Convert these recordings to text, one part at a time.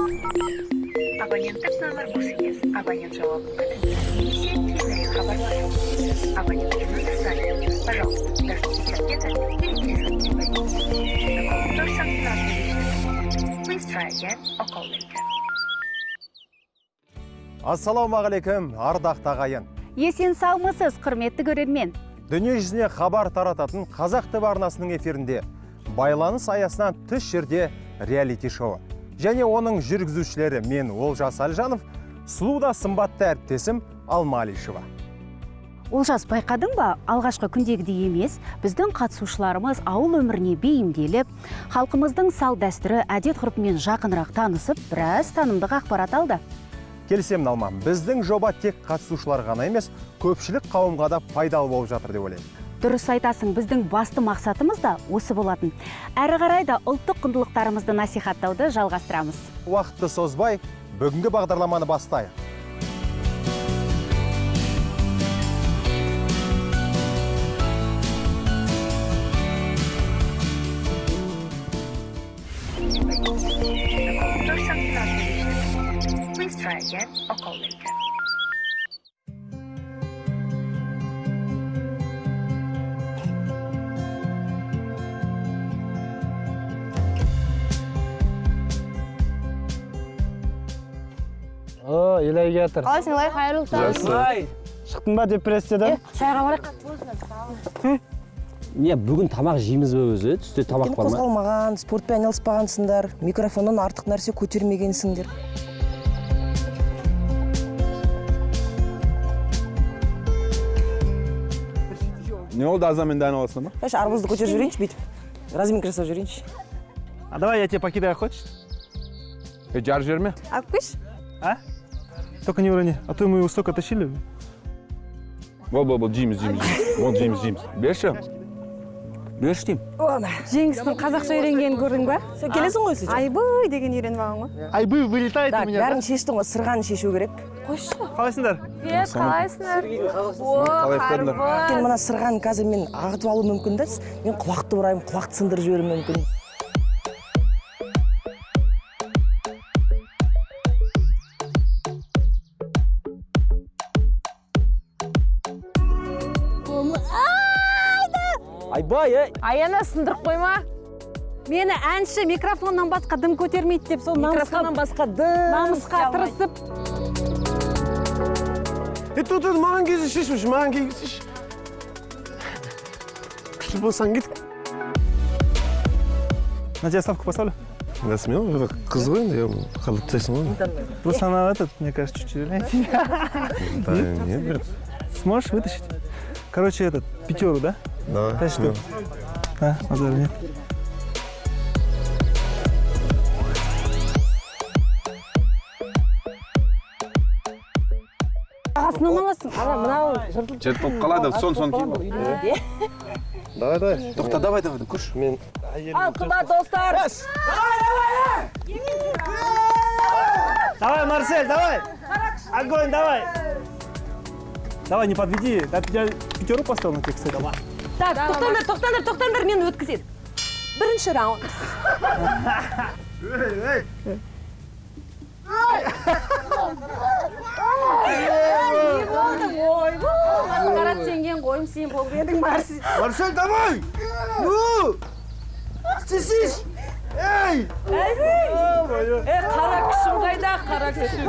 Абоненттік нөмір бос емес. Абонент жауабын күтіңіз немесе кейінірек хабарласыңыз. Абонентский номер занят. Пожалуйста, дождитесь ответа или перезвоните позднее. The call person cannot be reached at the moment. Please try again or call later. Ассалаумағалейкум, ардақты ағайын. Есен саумысыз, құрметті көрермен. Дүние жүзіне хабар тарататын Қазақ ТВ арнасының эфирінде байланыс аясынан тыс жерде реалити шоуы. Және оның жүргізушілері мен, Олжас Әлжанов, сұлу да сымбатты әріптесім Алма Алишева. Олжас, байқадың ба, алғашқы күндегідей емес, біздің қатысушыларымыз ауыл өміріне бейімделіп, халқымыздың сал дәстүрі, әдет ғұрпымен жақынырақ танысып, біраз танымдық ақпарат алды. Келісемін, Алма, біздің жоба тек қатысушылар ғана емес, көпшілік қауымға да пайдалы болып жатыр деп ойлаймын. Дұрыс айтасың, біздің басты мақсатымыз да осы болатын. Әрі қарай да ұлттық құндылықтарымызды насихаттауды жалғастырамыз. Уақытты созбай, бүгінгі бағдарламаны бастайық. The call person cannot be reached at the moment. Please try again or call later. О, Илай келатыр. Қалайсың, Илай? Қайырлы таң. Шықтың ба депрессиядан? Шайға барайық. Не, бүгін тамақ жейміз бе өзі? Түсте тамақ бар ма? Қозғалмаған, спортпен айналыспағансыңдар, микрофоннан артық нәрсе көтермегенсіңдер. Не болды, азанмен дайын аласың ба? Қайшы, арбузды көтеріп жіберейінші, бүйтіп разминка жасап жіберейінші. А давай я тебе покидаю, хочешь? Е, жарып жіберме. Алып келші. А? Только не урони, а то мы его столько тащили. Бол, бол, бол, жейміз, жейміз, жейміз. Бол, жейміз, жейміз. Берші. Берші деймін. Жеңістің қазақша үйренгенін көрдің ба? Сен келесің ғой сөйтіп. Айбый деген үйреніп алған ғой. Айбы вылетает Так, у меня. бәрін шештің ғой, сырғаны шешу керек. Қойшы. Қалайсыңдар? Привет, қалайсыңдар? О, Қалай ұйықтадыңдар? Өйткені мына сырғаны қазір мен ағытып алуым мүмкін да, мен құлақты бұраймын, құлақты сындырып жіберуім мүмкін. Айбай, ей! Аяна, сындырып қойма. Мені әнші микрофоннан басқа дым көтермейді деп сол намысқа, Микрофоннан басқа дым намысқа тырысып. Е, тут тут маған кездесші, маған кездесші. Күшті болсаң, кет. На тебя ставку поставлю? Да, смело, это қыз ғой енді, қалып тастайсың ғой. Просто она этот, мне кажется, чуть-чуть. Да, нет, брат. Сможешь вытащить? Короче, этот, пятеру, да? Давай. Пять штук. А, базар нет. Ағасынан аласың. Ана мынау жыртылып Жыртылып қалады, сон кейін. Давай, давай. Тоқта, давай, давай, көрші. Мен Ал, қымбат достар. Давай, Марсель, давай! Огонь, давай! Давай, не подведи. Я пятеру поставил на тебя, кстати. Так, тоқтаңдар, тоқтаңдар, тоқтаңдар, мені өткізеді. Бірінші раунд. Не болды? Ойбой, масқара, сенген қойым сен болып едің, Марсель. Марсель, давай! Ну! Істесейші! Ей! Е, қара күшім қайда, қара күшім?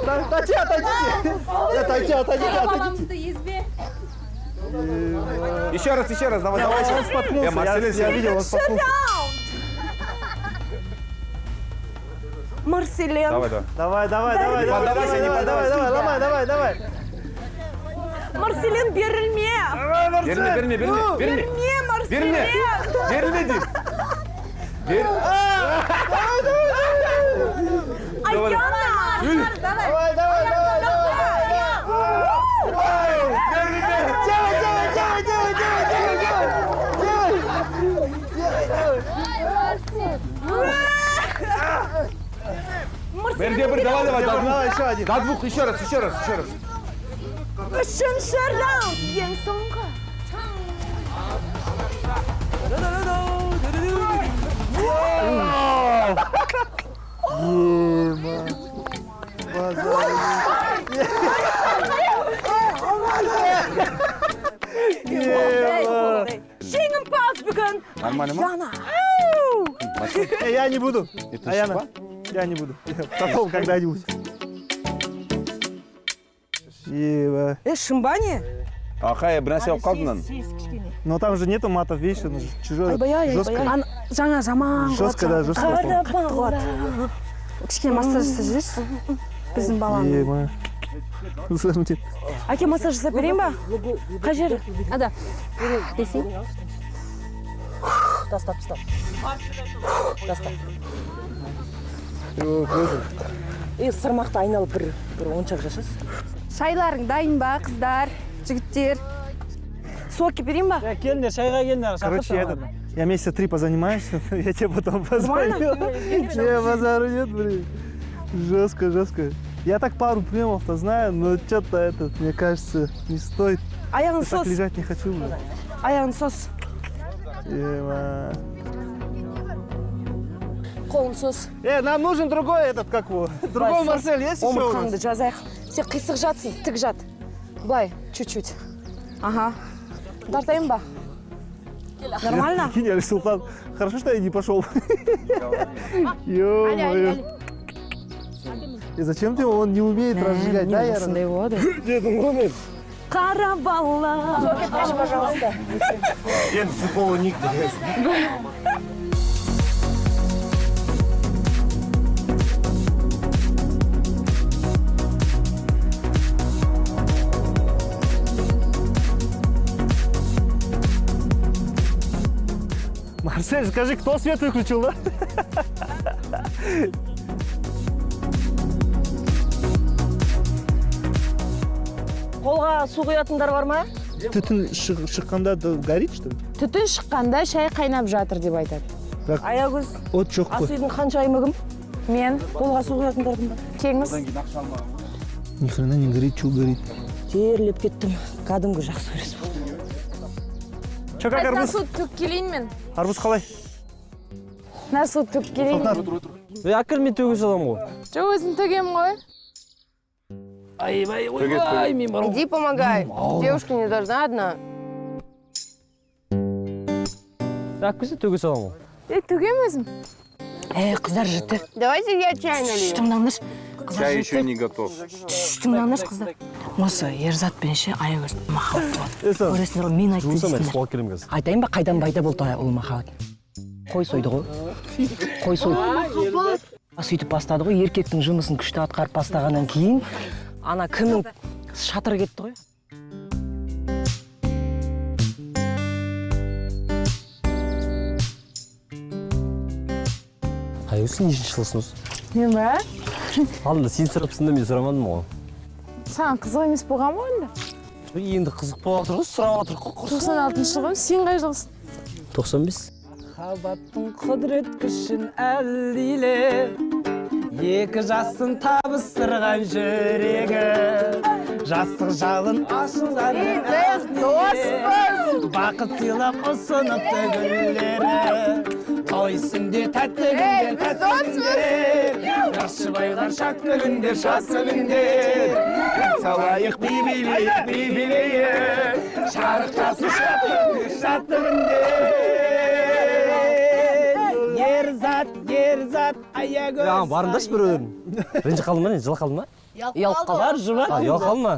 Отойди, отойдите! Отойди, отойдите, отойдите! Баламызды езбе. Еще раз, еще раз, давай, давай. Он споткнулся, Э, Марсель, я видел, он споткнулся. Марселен. Давай, давай. Давай, давай, давай, Не давай, поддавайся, не давай, давай, поддавайся. давай, ломай, давай, давай. Марселен, берілме. Давай, Марсель! Берілме, берілме, берілме, берілме. Берілме, Марселен. Берілме. Берілме деймін. Бер. Аяна. Давай, давай, давай, давай! Делай, делай, делай, делай, делай, делай, делай! Делай! Делай, давай! Берге бір, давай, давай, до двух. Давай, еще один. До двух, еще раз, еще раз, еще раз. Үшінші раунд, ең соңғы. Нормально ма? Яна. Я не буду. Это Аяна, шипа? я не буду. Потом когда-нибудь. Еба. Е, шымба не? Аха, бір нәрсе алып қалдым мынаны. Но там же нету матов, видишь, он же чужой. Айбай, Жестко. айбай. Ана жаңа жаман Жестко, да, жестко. Қатты қуады. Кішкене массаж жасап жіберші біздің баланы. Ема. Слушайте, Әке, массаж жасап берейін ба? Қай жері? Ада десей. Таста, таста. Таста. Е, сырмақты айналып бір оншақ жасашы. Шайларың дайын ба, қыздар, жігіттер? Су әкеліп берейін ба? Келіңдер, шайға келіңдер. Короче, я этот, я месяца три позанимаюсь, я тебе потом позвоню. Не, базару нет, блин. Жестко, жестко. Я так пару приемов-то знаю, но что-то этот, мне кажется, не стоит. Аяғын Я так соз. лежать не хочу, блин. Аяғын соз. Ема. Қолын соз. Нам нужен другой этот, как его? Другой Марсель есть еще у нас? Омыртқаңды жазайық. Сен қисық жатсың, тік жат. Былай, чуть-чуть. Ага. Тартайын ба? Нормально? Прикинь, Алисултан, хорошо, что я не пошел. Ё-моё. И зачем ты его? Он не умеет разжигать, да, я? Осындай болады. Қара бала. Пожалуйста. Енді футбол ник. Марсель, скажи, кто свет выключил, да? Қолға су құятындар бар ма? Түтін шыққанда да горит, что ли? Түтін шыққанда шай қайнап жатыр деп айтады. Аягөз, От жоқ ас қой. үйдің ханшайымы кім? Мен. Қолға су құятындар кім бар? Кеңіз. Ни хрена не горит, что горит? Терлеп кеттім. Кәдімгі жақсы күрес болды. Че, как арбуз? Су төк келейін мен. Арбуз қалай? Мына су төк келейін. Е, әкел, мен төге саламын ғой. Жоқ, өзім төгемін ғой. Айбай, ойбай, мен барамын. Иди помогай. Девушка не должна одна. Әкелсе төге саламын ғой. Е, төгемін өзім. Ей, қыздар, жігіттер. Давайте я чай налью. Тыңдаңдаршы. Қыздар, Чай еще жігіттер. не готов. Тыңдаңдаршы, қыздар. Осы Ерзат пен ше Аягөз махаббат болады. Көресіңдер ғой, мен айтты Жуынсам, дейсіңдер. су алып келемін қазір. Айтайын ба, қайдан пайда болды ол махаббат? Қой сойды ғой. Қой сойды. Сөйтіп бастады ғой, еркектің жұмысын күшті атқарып бастағаннан кейін ана кімнің шатыры кетті ғой. Аягөз, сен нешінші жылысың осы? Мен ба? Алдында сен сұрапсың да, мен сұрамадым ғой. Саған қызық емес болған ғой енді. Жоқ, енді қызық болып жатыр ғой, сұрап жатыр ғой. 96 жылғымын, сен қай жылғысың? 95. Махаббаттың құдірет күшін әлдилеп, екі жастың табыстырған жүрегі, жастық жалын ашылған Біз доспыз. бақыт сыйлап ұсыныпты гүлдері. Той үстінде тәтті күндер, Ей, біз тәтті доспыз. күндер, жас жұбайлар шат күліңдер, шат күліңдер. Салайық, би билейік, би билейік, шарықтасын шат күндер, шатты күндер. Ерзат, Ерзат, Аягөз. Маған барыңдаршы біреулерің. Ренжіп қалдың ба, не, жылап қалдың ба? Ұялып қалды. Бар жұбат. А, ұялып қалдың ба?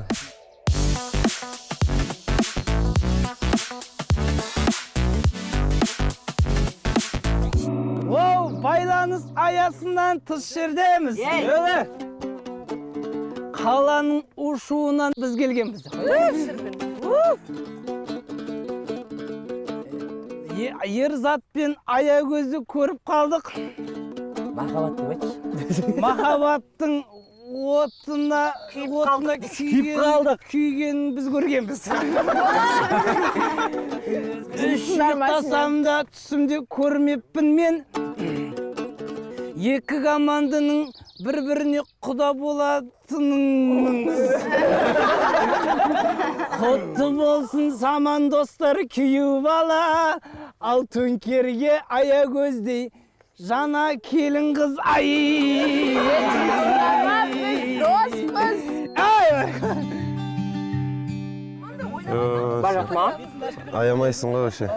Оу, байланыс аясынан тыс жердеміз. Өлі. Қаланың ұшуынан біз келгенбіз. Ерзат пен Аягөзді көріп қалдық. Махаббат деп айтшы. Махаббаттың отына отына Күйіп қалдық. Күйгенін біз көргенбіз. Үш ұйықтасам да түсімде көрмеппін мен. Екі команданың бір-біріне құда болатынын. Құтты болсын саман достар, күйеу бала, ал төңкерге Аягөздей жаңа келін қыз ай. Доспыз. Ай! Аямайсың ғой вообще.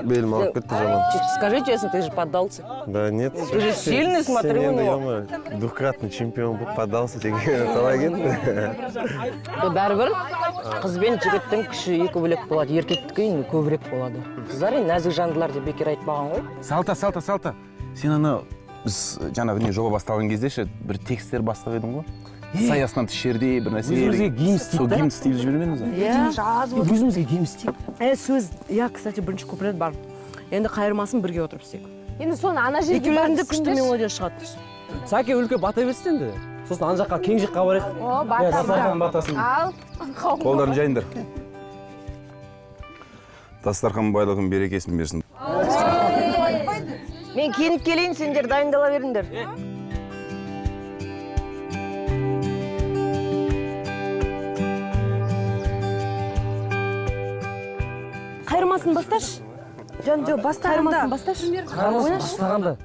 Белім ауырып кетті жаман. Скажи честно, ты же поддался. Да нет. Ты же сильный, смотри, Сен у енді, него. ё-моё, двукратный чемпион болып поддался деген қалай кетті? Бәрібір қыз бен жігіттің күші екі бөлек болады. Еркектікі енді көбірек болады. Қыздар енді нәзік жандылар деп бекер айтпаған ғой. Салта, Салта, Салта. Сен ана біз жаңағы не жоба басталған кезде ше бір тексттер бастап едің ғой. Саясынан тыс жерде бір нәрсе. Өзімізге гимн істейік Сол та. гимн істеп жібермедіңіз ба? Иә. Өзімізге гимн істейік. Сөз, иә, кстати, бірінші куплет бар. Енді қайырмасын бірге отырып істейік. Енді соны ана жерге Екеулерінде барып күшті істеңдерші. мелодия шығады. Сәке, үлке бата берсін енді. Сосын ана жаққа, кең жаққа барайық. О, бата. Дастархан батасын. Ал. Қолдарын жайыңдар. Дастархан байлығын, берекесін берсін. Мен киініп келейін, сендер дайындала беріңдер. Қайырмасын басташы. Жан, жоқ, бастағанда. Қайырмасын басташы. Қайырмасын бастағанда.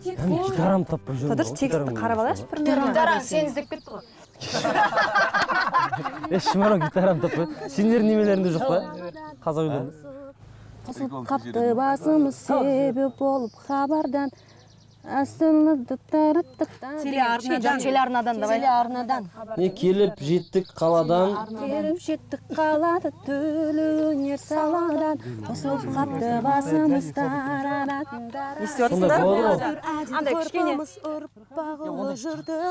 Мен гитарамды таппай жүрмін. Қыдырш, текстті қарап алайықшы примерно. Гитараң сені іздеп кетті ғой. Е, шымарау, гитарамды таппай. Сендердің немелеріңде жоқ па? Қазақ үйлерінде. Қосылып қапты басымыз себеп болып хабардан. Телеарнадан. Телеарнадан, давай. Телеарнадан. Не келіп жеттік қаладан. Келіп жеттік қалада, түлі өнер саладан. Қосылып қапты басымыз. Не істеп Сондай жатсыңдар? болады ғой. Андай кішкене.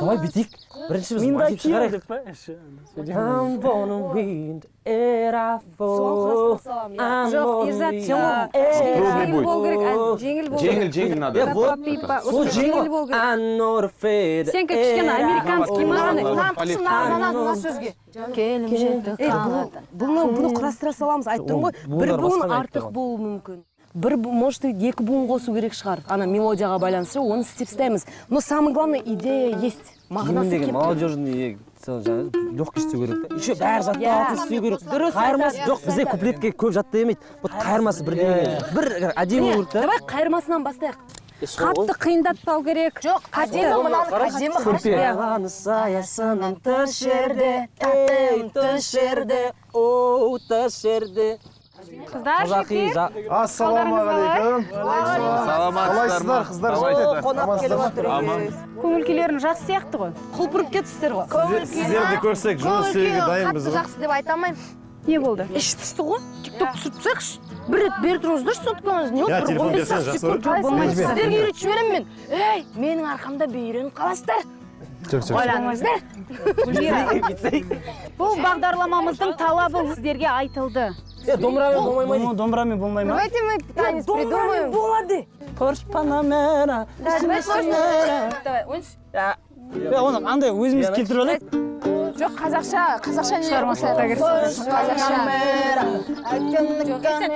Давай бүйтейік. Бірінші біз мотив шығарайық. I'm gonna win it I fall. I'm Жоқ, Ерзат, gonna сен ғой. Трудный Жеңіл будет. болу керек, ән, жеңіл болу Жеңіл, керек. жеңіл надо. Е, вот. Пипа, Сол осы жеңіл жеңіл. болу керек. I'm not afraid. Сенікі кішкене американский ма? Андай. Мына сөзге. Келіп жеттік қаладан. Бұны құрастыра саламыз, айттым ғой. Буындар Бір буын басқа артық айтты. болуы мүмкін. Бір, может, екі буын қосу керек шығар. Ана мелодияға байланысты оны істеп тастаймыз. Но самое главное, идея есть. Мағынасы Гимн деген келіп тұр. молодежный, сол жаңағы легкий істеу керек та. Еще бәрі жатталатын істеу керек. Қайырмасы жоқ, бізде куплетке көп жаттай бермейді. Вот қайырмасы бірдеңе. Бір әдемі болу керек та. Давай қайырмасынан бастайық. Қатты қиындатпау керек. Жоқ, әдемі мынаны, әдемі. Байланыс аясынан тыс жерде, ей, тыс жерде, оу, тыс жерде. Қыздар, Қазақи жігіттер. Ассалаумағалейкум. Қалайсыздар, қыздар, жігіттер? Қонақ келіп жатыр. Аман. Көңіл күйлерің жақсы сияқты ғой. Құлпырып кетіпсіздер ғой. Сіздерді көрсек, жұмыс істеуге дайынбыз Қатты ғой. жақсы деп айта алмаймын. Не болды? Іш түсті ғой. Тикток түсіріп тастайықшы. Бір рет беріп тұрыңыздаршы соткаңызды. Не Я, болды? телефон 15 берсең, жақсы секунд көреді. болмайды. Сіздерге үйретіп жіберемін мен. Ей, менің арқамда би үйреніп қаласыздар. Жоқ, жоқ. Ойланыңыздар. Бұл бағдарламамыздың талабы сіздерге айтылды. Е, домбырамен болмай ма дейді. Домбырамен болмай ма? Давайте мы танец придумаем. Болады. Порш Панамера. Давай, ойыншы. Е, оны андай өзіміз келтіріп алайық. Жоқ, қазақша, қазақша не қосайық. Қазақша.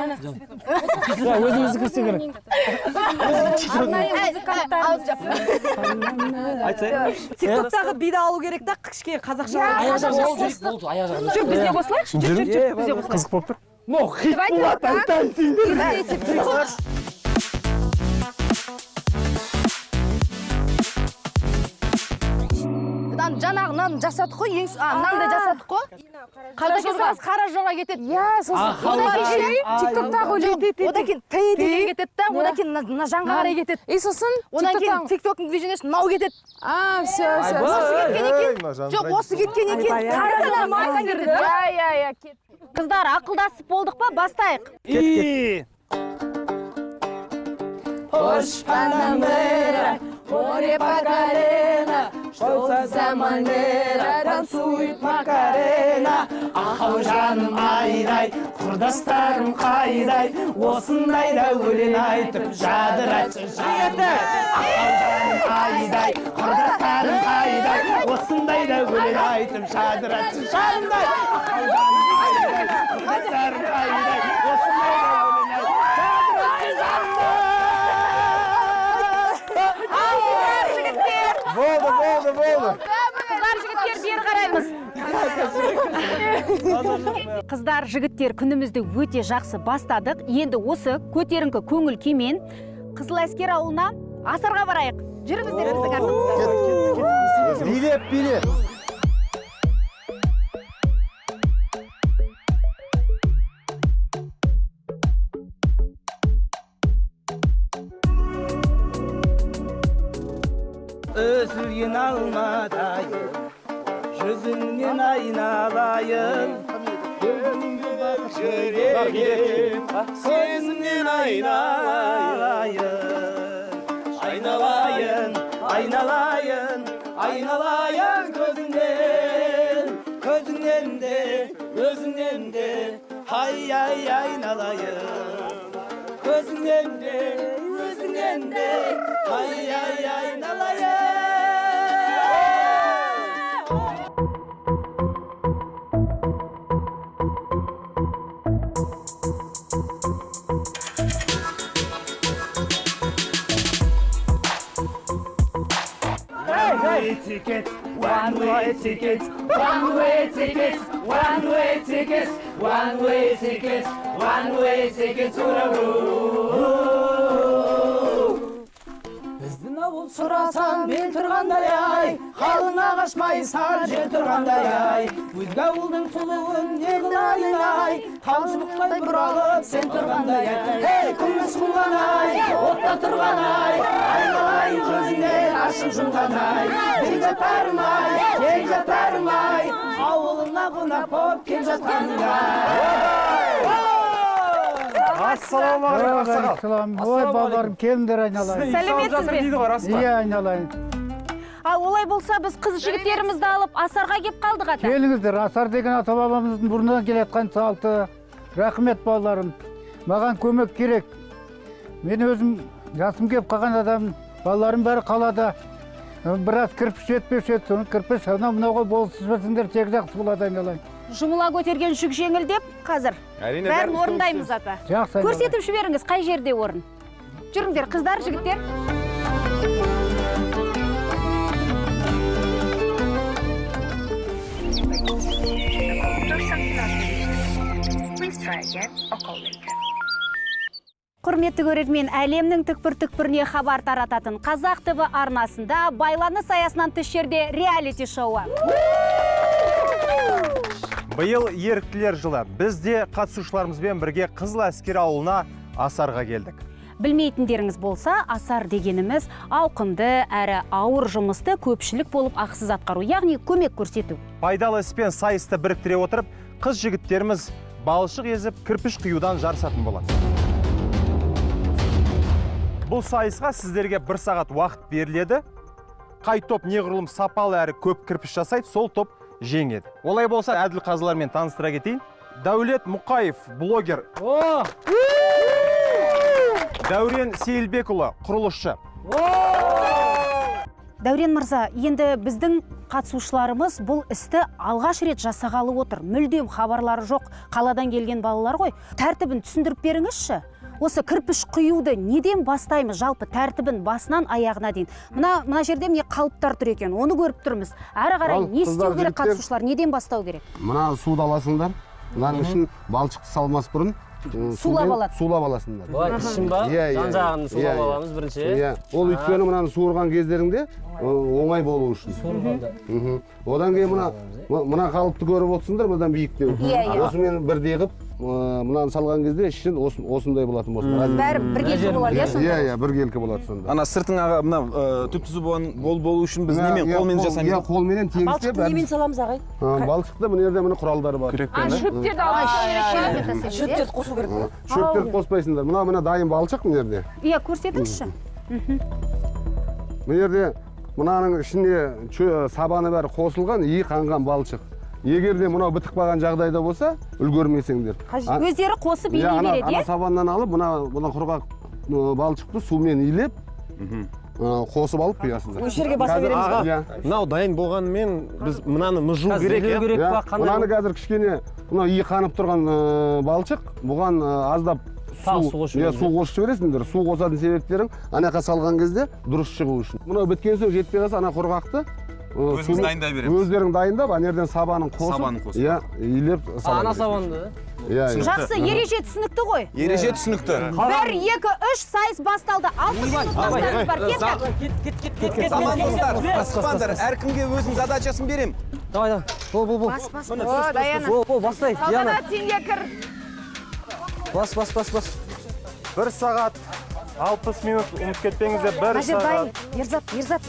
Иә, өзімізді кірсе керек. Арнайы музыканттар. Айтсай. Тиктоктағы биді алу керек та, кішкене қазақша. Аяқ жағы болды, аяқ жағы. Жүр, біз де қосылайықшы. Жүр, жүр, жүр, біз де қосылайық. Қызық болып тұр. Но хит болады, айтайын сендер. Жаңағы мынаны жасадық қой, ең мынандай жасадық қой. Қара жорға, қара жорға кетеді. Иә, сосын одан кейін тиктоктағы өлең. Одан кейін т деген кетеді да, одан кейін мына жанға қарай кетеді. И сосын одан кейін тиктоктың движениесі мынау кетеді. А, все, все. Осы кеткен екен. Жоқ, осы кеткен екен. Қара жорға кетеді. Иә, иә, иә. Қыздар, ақылдасып болдық па? Бастайық. И Порш Панамера, море по колено, что за манера, танцует Макарена. Ахау, жаным айдай, құрдастарым қайдай, осындай да өлең айтып жадыратшы жігіті. Ахау, жаным айдай, құрдастарым қайдай, осындай да өлең айтып жадыратшы жанымдай. Ахау, жаным айдай, құрдастарым қайдай, осындай да өлең айтып жадыратшы жанымдай. Болды, болды, болды. Қыздар, жігіттер, бері қараймыз. Қыздар, жігіттер, күнімізді өте жақсы бастадық. Енді осы көтеріңкі көңіл күймен Қызыл Әскер ауылына асарға барайық. Жүріңіздер біздің артымыздан. Билеп, билеп. Үзілген алмадай жүзіңнен айналайын, жүрегім сезімнен айналайын, айналайын, айналайын, айналайын көзіңнен, көзіңнен де, өзіңнен де, ай ай айналайын, көзіңнен де, өзіңнен де, ай ай айналайын. Ticket, one way ticket, one way ticket, one way ticket, one way ticket, one way ticket to the road. Біздің ауыл сұрасан бел тұрғандай ай, қалың ағаш майысар жел тұрғандай ай, өзге ауылдың сұлуын не қылайын ай, тал шыбықтай бұралып сен тұрғандай ай, ей күміс құмған ай, отта тұрған ай, айналайын көзіңнен ашып жұмған ай, бір жатарым ай, ел жатарым ай, ауылына қонақ болып кел жатқандай. Ассалаумағалейкум. Ой, балаларым, келіңдер айналайын. Сәлеметсіз бе? Иә, айналайын. Ал олай болса, біз қыз жігіттерімізді алып асарға кеп қалдық ата. Келіңіздер, асар деген ата-бабамыздың бұрыннан келе жатқан салты. Рахмет, балаларым. Маған көмек керек. Мен өзім жасым кеп қалған адаммын. Балаларым бәрі қалада. Біраз кірпіш жетпеуші еді, соны кірпіш анау мынауға болысып тек жақсы болады айналайын. Жұмыла көтерген жүк жеңіл деп қазір бәрін орындаймыз ата. Жақсы. Көрсетіп жіберіңіз, қай жерде орын. Жүріңдер, қыздар, жігіттер. Құрметті көрермен, әлемнің түкпір-түкпіріне хабар тарататын Қазақ ТВ арнасында байланыс аясынан тыс жерде реалити шоуы. Биыл еріктілер жылы. Біз де қатысушыларымызбен бірге Қызыл Әскер ауылына асарға келдік. Білмейтіндеріңіз болса, асар дегеніміз ауқымды әрі ауыр жұмысты көпшілік болып ақысыз атқару, яғни көмек көрсету. Пайдалы іспен сайысты біріктіре отырып, қыз жігіттеріміз балшық езіп, кірпіш құюдан жарысатын болады. Бұл сайысқа сіздерге бір сағат уақыт беріледі. Қай топ неғұрлым сапалы әрі көп кірпіш жасайды, сол топ жеңеді. Олай болса, әділ қазылармен таныстыра кетейін. Дәулет Мұқаев, блогер. Дәурен Сейілбекұлы, құрылысшы. Дәурен мырза, енді біздің қатысушыларымыз бұл істі алғаш рет жасағалы отыр. Мүлдем хабарлары жоқ, қаладан келген балалар ғой. Тәртібін түсіндіріп беріңізші. Осы кірпіш құюды неден бастаймыз, жалпы тәртібін басынан аяғына дейін. Мына жерде міне қалыптар тұр екен, оны көріп тұрмыз. Әрі қарай не істеу керек қатысушылар, неден бастау керек? Мына суды аласыңдар, мынаның ішін балшықты салмас бұрын сулап алады. Сулап аласыңдар. Былай ішін ба? Жан-жағын сулап аламыз бірінші. Иә, ол өйткені мынаны суырған кездеріңде оңай болу үшін. Суырғанда. Одан кейін мына қалыпты көріп отырсыңдар, мынадан биіктеу. Осымен бірдей қып, мынаны салған кезде ішін осындай болатын болсын. Бәрі біркелкі болады, иә сонда? Иә, иә, біркелкі болады сонда. Ана сыртың аға мына түп-түзу болу үшін біз немен қолмен жасаймыз? Иә, қолменен тегістеп. Балшықты немен саламыз ағай? Балшықты мына жерде міне құралдары бар. Шөптерді алып шөптерді қосу керек па? Шөптерді қоспайсыңдар. Мына міне дайын балшық мына жерде. Иә, көрсетіңізші. Мына жерде мынаның ішіне сабаны бәрі қосылған, и қанған балшық. Егер де мынау бітіп қалған жағдайда болса, үлгермесеңдер. Өздері қосып илей береді, иә? Ана сабаннан алып, мына құрғақ балшықты сумен илеп, қосып алып құясыңдар. Осы жерге баса береміз ба? Мынау дайын болғанымен біз мынаны мұжу керек, иә? Мынаны қазір кішкене, мынау и қанып тұрған балшық, бұған аздап су қосып жібересіңдер. Су қосатын себептерің, анақа салған кезде дұрыс шығу үшін. Мынау біткен соң жетпей қалса, ана құрғақты өзіміз дайындай береміз. Өздерің дайындап, ана жерден сабанын қосып, иә, илеп сала. Ана сабанды. Иә. Жақсы, ереже түсінікті ғой. Ереже түсінікті. 1 2 3 сайыс басталды. 60 минут уақыттарыңыз бар. Кеттік. Кет. Заман достар, асықпаңдар. Әркімге өзінің задачасын берем. Давай, давай. Бол, бол, бол. Бас, бас. О, Даяна. Бол, бол, бастай. Диана. Салтанат, сен де кір. Бас, бас, бас, бас. 1 сағат 60 минут, ұмытып кетпеңіздер, 1 сағат. Ерзат, Ерзат.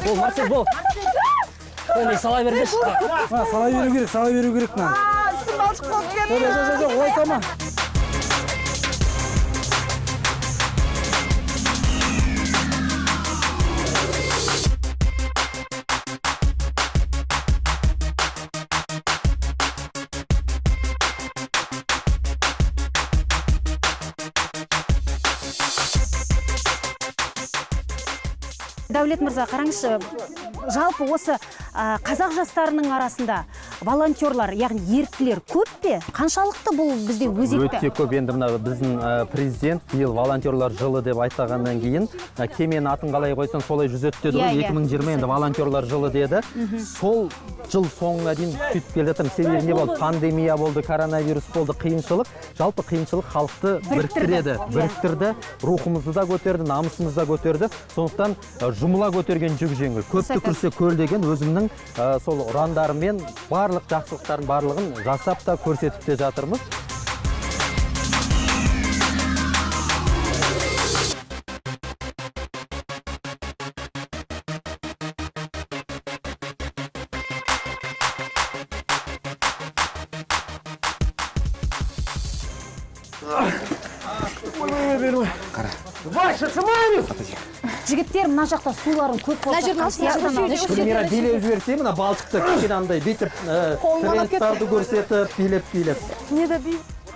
Бол, Марсель, бол. Қолмен сала бермеші. Мына сала беру керек, сала беру керек мынаны. Үстім балшық болып кетті. Жоқ, жоқ, жоқ, олай салма. Дәулет мырза, қараңызшы, жалпы осы қазақ жастарының арасында волонтерлар, яғни еріктілер көп пе? Қаншалықты бұл бізде өзекті? Өте көп. Енді мына біздің президент биыл волонтерлар жылы деп айтағаннан кейін, кеменің атын қалай қойсаң солай жүзеді деді ғой. 2020 енді волонтерлар жылы деді. Сол жыл соңына дейін сөйтіп келе жатырмыз. Себебі не болды? Пандемия болды, коронавирус болды, қиыншылық. Жалпы қиыншылық халықты біріктіреді, біріктірді, рухымызды да көтерді, намысымызды да көтерді. Сондықтан жұмыла көтерген жүк жеңіл. Көпті күрсе көл деген өзімнің сол ұрандарыммен барлық жақсылықтардың барлығын жасап та көрсетіп те жатырмыз. Жігіттер, мына жақта суларың көп болып жатқан сияқты. Гүлмира билеп жіберсе, мына балшықты кішкене андай бүйтіп трендтарды көрсетіп, билеп-билеп.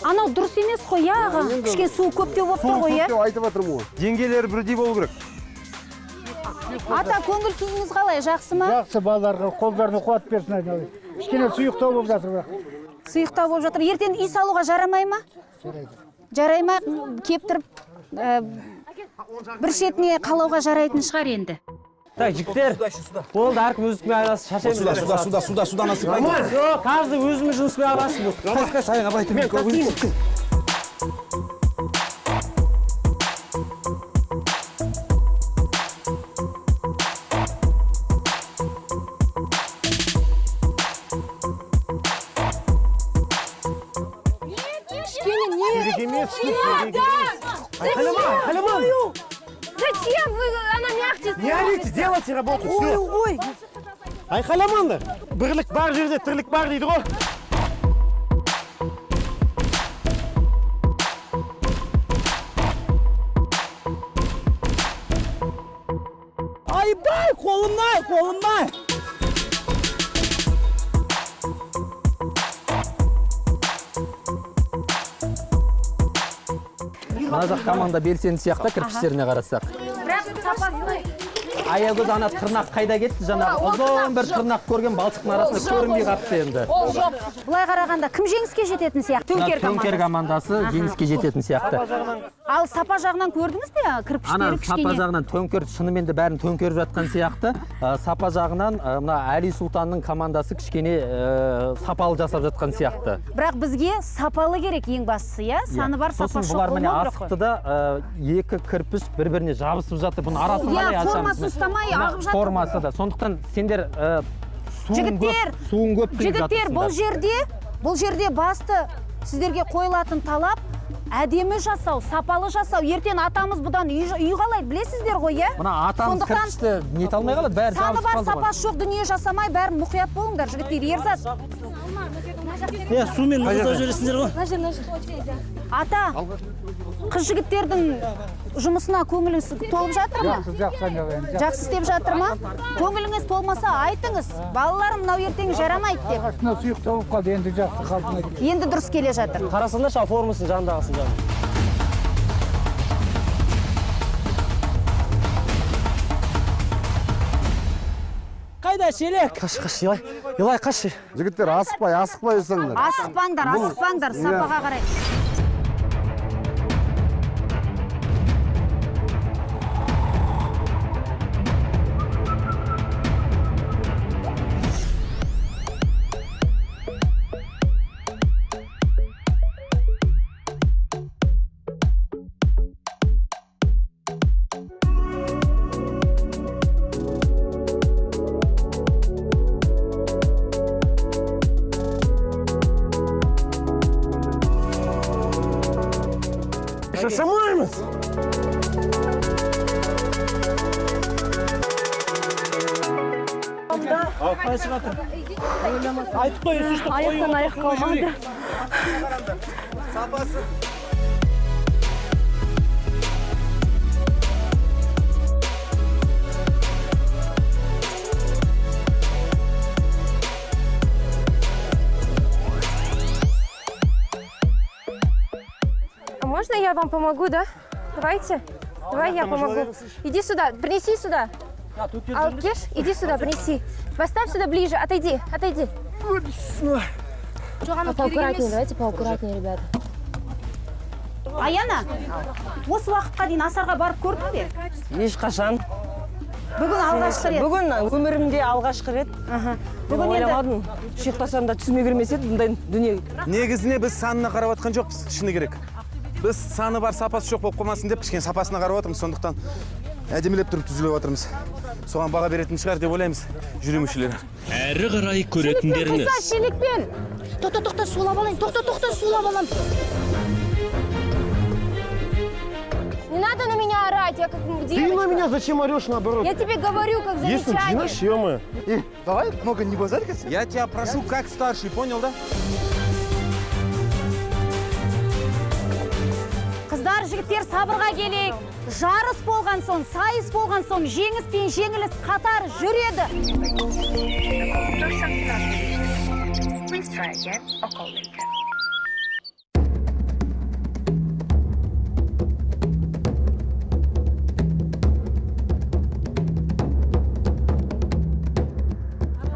Анау дұрыс емес қой, иә, аға? Кішкене су көптеу болып тұр ғой, иә? Айтып жатырмын ғой. Деңгейлері бірдей болу керек. Ата, көңіл күйіңіз қалай, жақсы ма? Жақсы, балаларға қолдарына қуат берсін айналайын. Кішкене сұйықтау болып жатыр бірақ. Сұйықтау болып жатыр. Ертең үй салуға жарамай ма? Жарай ма? Кептіріп бір шетіне қалауға жарайтын шығар енді. Так, жігіттер, болды, әркім өзімен айналысып, шаршаймыз. Сюда, сюда, сюда, сюда, сюда насыпай. Жоқ, каждый өзіміз жұмыспен айналысып. Қас, қас, Мен тастаймын. Керек емес, су керек емес. Айқайлама, айқайлама. Зачем вы, она мягче? Не орите, делайте работу, все. Ой, ой. Айқайламаңдар. Бірлік бар жерде тірлік бар дейді ғой. Айбай, қолымнай, қолымнай. Мына жақ команда белсенді сияқты, кірпіштеріне қарасақ. Бірақ сапасы. Аягөз ана тырнақ қайда кетті жаңағы? Ұзын бір тырнақ көрген балшықтың арасында көрінбей қапты енді. Ол жоқ. Былай қарағанда кім жеңіске жететін сияқты? Төңкер командасы. Төңкер командасы жеңіске жететін сияқты. Ал сапа жағынан көрдіңіз бе? Кірпіштері кішкене. Сапа жағынан төңкер, шынымен де бәрін төңкеріп жатқан сияқты. Сапа жағынан мына Әли Сұлтанның командасы кішкене сапалы жасап жатқан сияқты. Бірақ бізге сапалы керек ең бастысы, иә? Саны бар, сапасы жоқ бұлар міне болмау керек қой. Асықты да екі кірпіш бір-біріне жабысып жатыр. Бұның арасын қалай ашамыз? Формасын ұстамай ағып жатыр. Формасы да. Сондықтан сендер жігіттер, суын көп құйып жігіттер, бұл жерде басты сіздерге қойылатын талап әдемі жасау, сапалы жасау. Ертең атамыз бұдан үй қалайды, білесіздер ғой, иә? Мына атамыз кірпішті нете алмай қалады, бәрі саны жабысып бар, қалды ғой. Сапасы жоқ дүние жасамай, бәрін мұқият болыңдар, жігіттер. Ерзат. Е, сумен нығызап жібересіңдер ғой. Ата, қыз жігіттердің жұмысына көңіліңіз толып жатыр ма? Жақсы, жақсы айналайын. Жақсы істеп жатыр ма? Көңіліңіз толмаса айтыңыз. Балаларым, мынау ертең жарамайды деп. Арқасына сұйық толып қалды, енді жақсы қалпына келді. Енді дұрыс келе жатыр. Қарасаңдаршы, ал формасын жанындағысын жанында. Қайда шелек? Қаш, қаш, Илай. Илай, қаш. Жігіттер, асықпай, асықпай жасаңдар. Асықпаңдар, асықпаңдар, сапаға қарай. Қалай шығып жатыр? Айтып қой, если что, Аяқтан аяқ қалмады. Сапасы. А можно я вам помогу, да? Давайте. Давай я помогу. Иди сюда, принеси сюда. Алкеш, иди сюда, принеси. Поставь сюда ближе, отойди, отойди. Поаккуратнее, давайте поаккуратнее, ребята. Аяна, осы уақытқа дейін асарға барып көрдің бе? Ешқашан. Бүгін алғашқы рет. Бүгін өмірімде алғашқы рет. Бүгін енді- ойламадым. Ұйықтасам да түсіме кірмес еді бұндай дүние. Негізіне біз санына қарап жатқан жоқпыз, шыны керек. Біз саны бар, сапасы жоқ болып қалмасын деп кішкене сапасына қарап жатырмыз, сондықтан әдемілеп тұрып түзіліп жатырмыз. Соған баға беретін шығар деп ойлаймыз жюри мүшелері. Әрі қарай көретіндеріңіз. Шелекпен. Тоқта, тоқта, сулап алайын. Тоқта, тоқта, сулап алам. Не надо на меня орать, я как девочка. Ты на меня зачем орешь, наоборот? Я тебе говорю, как Если замечание. жинаш, ё-моё. Давай, много не базарь-ка. Я тебя прошу, как старший, понял, да? Қыздар, жігіттер, сабырға келейік. Жарыс болған соң, сайыс болған соң, жеңіс пен жеңіліс қатар жүреді. The call person not reached. Please try again or call later.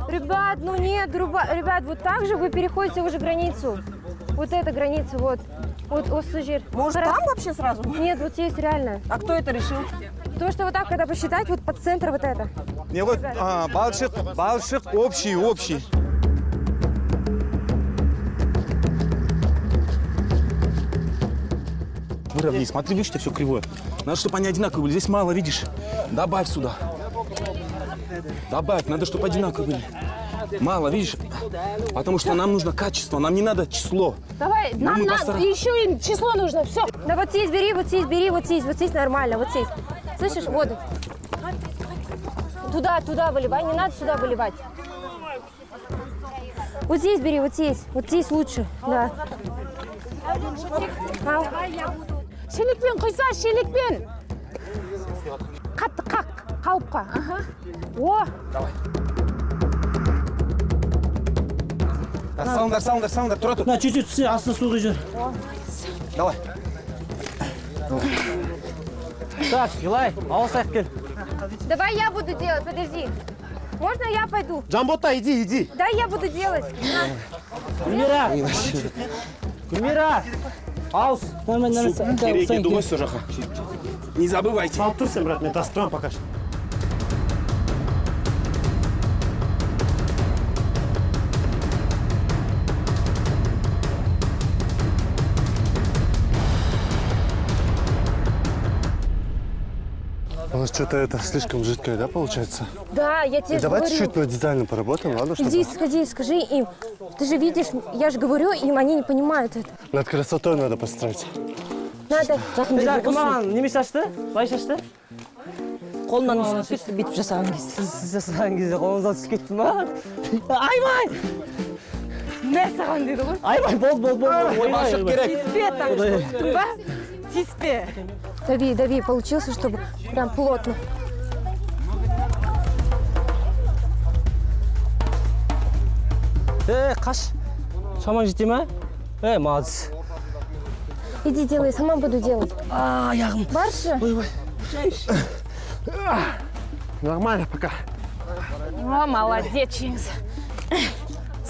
Ребят, ну нет, ребят, вот так же вы переходите уже границу. Вот эта граница, вот. Вот, осы жер. Может, там вообще сразу? Нет, вот здесь реально. А кто это решил? То, что вот так, когда посчитать, вот под центр вот это. Не, вот балшық, балшық общий, общий. Выровняй, смотри, видишь, у тебя все кривое. Надо, чтобы они одинаковые были. Здесь мало, видишь? Добавь сюда. Добавь, надо, чтобы одинаковые были. Мало, видишь? Потому что нам нужно качество, нам не надо число. Давай, Ну, нам мы надо, еще и число нужно, все. Да вот здесь бери, вот здесь бери, вот здесь нормально, вот здесь. Слышишь, вот. Туда, туда выливай, не надо сюда выливать. Вот здесь бери, вот здесь лучше, да. Шелекпен құйса, шелекпен. Қатты қақ, қалыпқа. Аха. О! Давай. Салыңдар, салыңдар, салыңдар, тұра тұр. На, чуть-чуть түссе, астына су құйып жібер. Давай. Так, Илай, ауысайық кел. Давай я буду делать, подожди. Можно я пойду? Жамбота, иди, иди. Да, я буду делать. Гүлмира! Гүлмира! Ауыс! Су керек еді ғой сол жаққа. Не забывайте. Салып тұр сен, брат, мен тасып тұрамын пока что. У нас что-то это слишком жидкое, да, получается? Да, я тебе Давайте говорю. чуть над дизайном поработаем, ладно? Чтобы... Иди, сходи, скажи им. Ты же видишь, я же говорю им, они не понимают это. Над красотой надо постараться. Надо. Кім маған неме шашты? Былай шашты? Қолымнан түсіп кетті, бүйтіп жасаған кезде. Сіз жасаған кезде қолыңыздан түсіп кетті ма? Айбай! Мә саған деді ғой. Айбай, болды, болды, болды. Балшық керек. Тиіспе там, ұқтың ба? Тиіспе. Дави, дави, получился, чтобы прям плотно. Қаш. Шамаң жете ма? Молодец. Иди делай, сама буду делать. А, аяғым. Баршы. Ой, ой. Нормально пока. О, молодец, Жеңіс.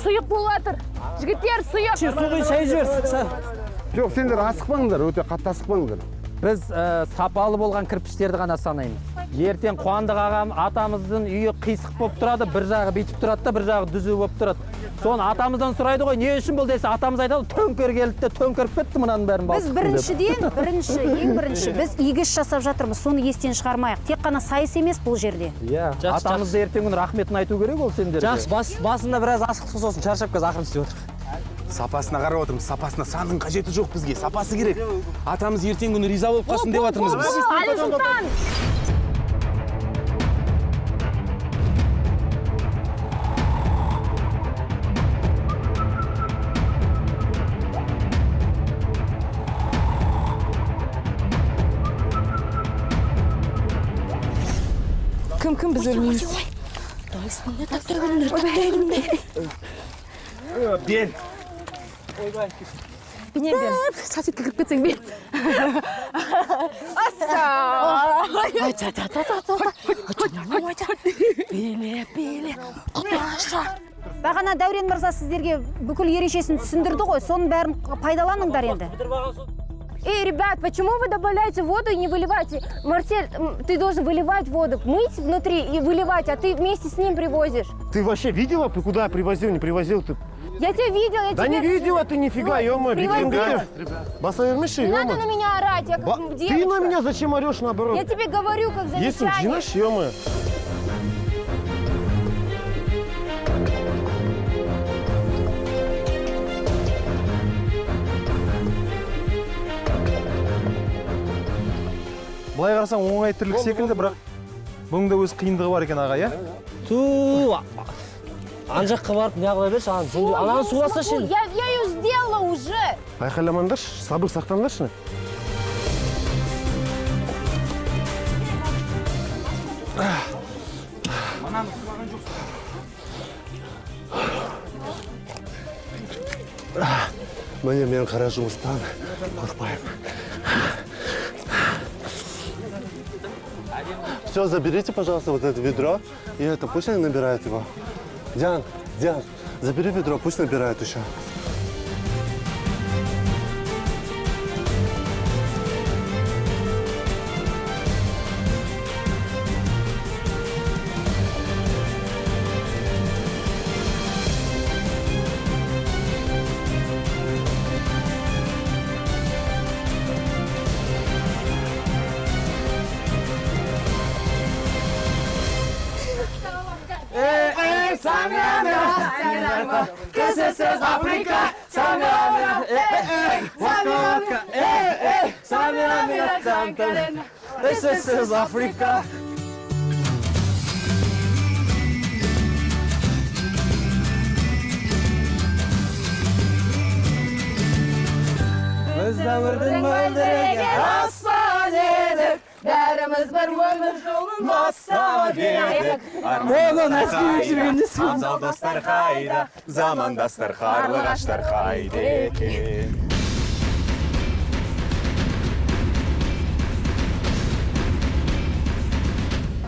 Сұйық болып жатыр. Жігіттер, сұйық. Су құй, шай жібер. Жоқ, сендер асықпаңдар, өте қатты асықпаңдар. Біз сапалы болған кірпіштерді ғана санаймыз. Ертең Қуандық ағам атамыздың үйі қисық болып тұрады, бір жағы бүйтіп тұрады да, бір жағы түзу болып тұрады. Соны атамыздан сұрайды ғой, не үшін бұл десе, атамыз айтады, төңкер келді де төңкеріп кетті мынаның бәрін Біз балшықтың деп. біріншіден, бірінші, ең бірінші, біз игі іс жасап жатырмыз, соны естен шығармайық. Тек қана сайыс емес бұл жерде. Иә, атамызды ертең күні рахметін айту керек ол сендерге. Жақсы, басында біраз асықтық, сосын шаршап қазір ақырын істеп отырмық. Сапасына қарап отырмыз, сапасына, санның қажеті жоқ бізге, сапасы керек. Атамыз ертең күні риза болып қалсын деп жатырмыз біз. Али Сұлтан! Кім кім, біз өлмейміз. Бел. Бене бел. Соседке кіріп кетсең бел. Аса. Биле, биле, құдаша. Бағана Дәурен мырза сіздерге бүкіл ережесін түсіндірді ғой, соның бәрін пайдаланыңдар енді. Эй, ребят, почему вы добавляете воду и не выливаете? Марсель, ты должен выливать воду, мыть внутри и выливать, а ты вместе с ним привозишь. Ты вообще видела, куда привозил, не привозил ты? Я тебя видела, я Да тебя... не видела ты нифига, Ну, ё-моё, привозила. Баса бермеші, Не надо ё-моё. на меня орать, я как девочка. Ты на меня зачем орешь, наоборот? Я тебе говорю, как Есің замечание. жинаш, ё-моё. Былай қарасаң оңай тірлік секілді, бірақ бұның да өз қиындығы бар екен, аға, иә? Ту, ана жаққа барып не қыла берші, ана жөнде, ананы суласашы енді. Я ее сделала уже. Айқайламаңдаршы, сабыр сақтаңдаршы. Міне, мен қара жұмыстан қорықпаймын. Все, заберите, пожалуйста, вот это ведро. И это, пусть они набирают его. Диан, Диан, забери ведро, пусть набирают еще. This is Africa, This is Africa. Біз дәуірдің мөлдіреген аспан едік, бәріміз бір өмір жолын бастап едік. Оны носки жүргенде Абзал достар қайда, замандастар, қарлығаштар қайда екен?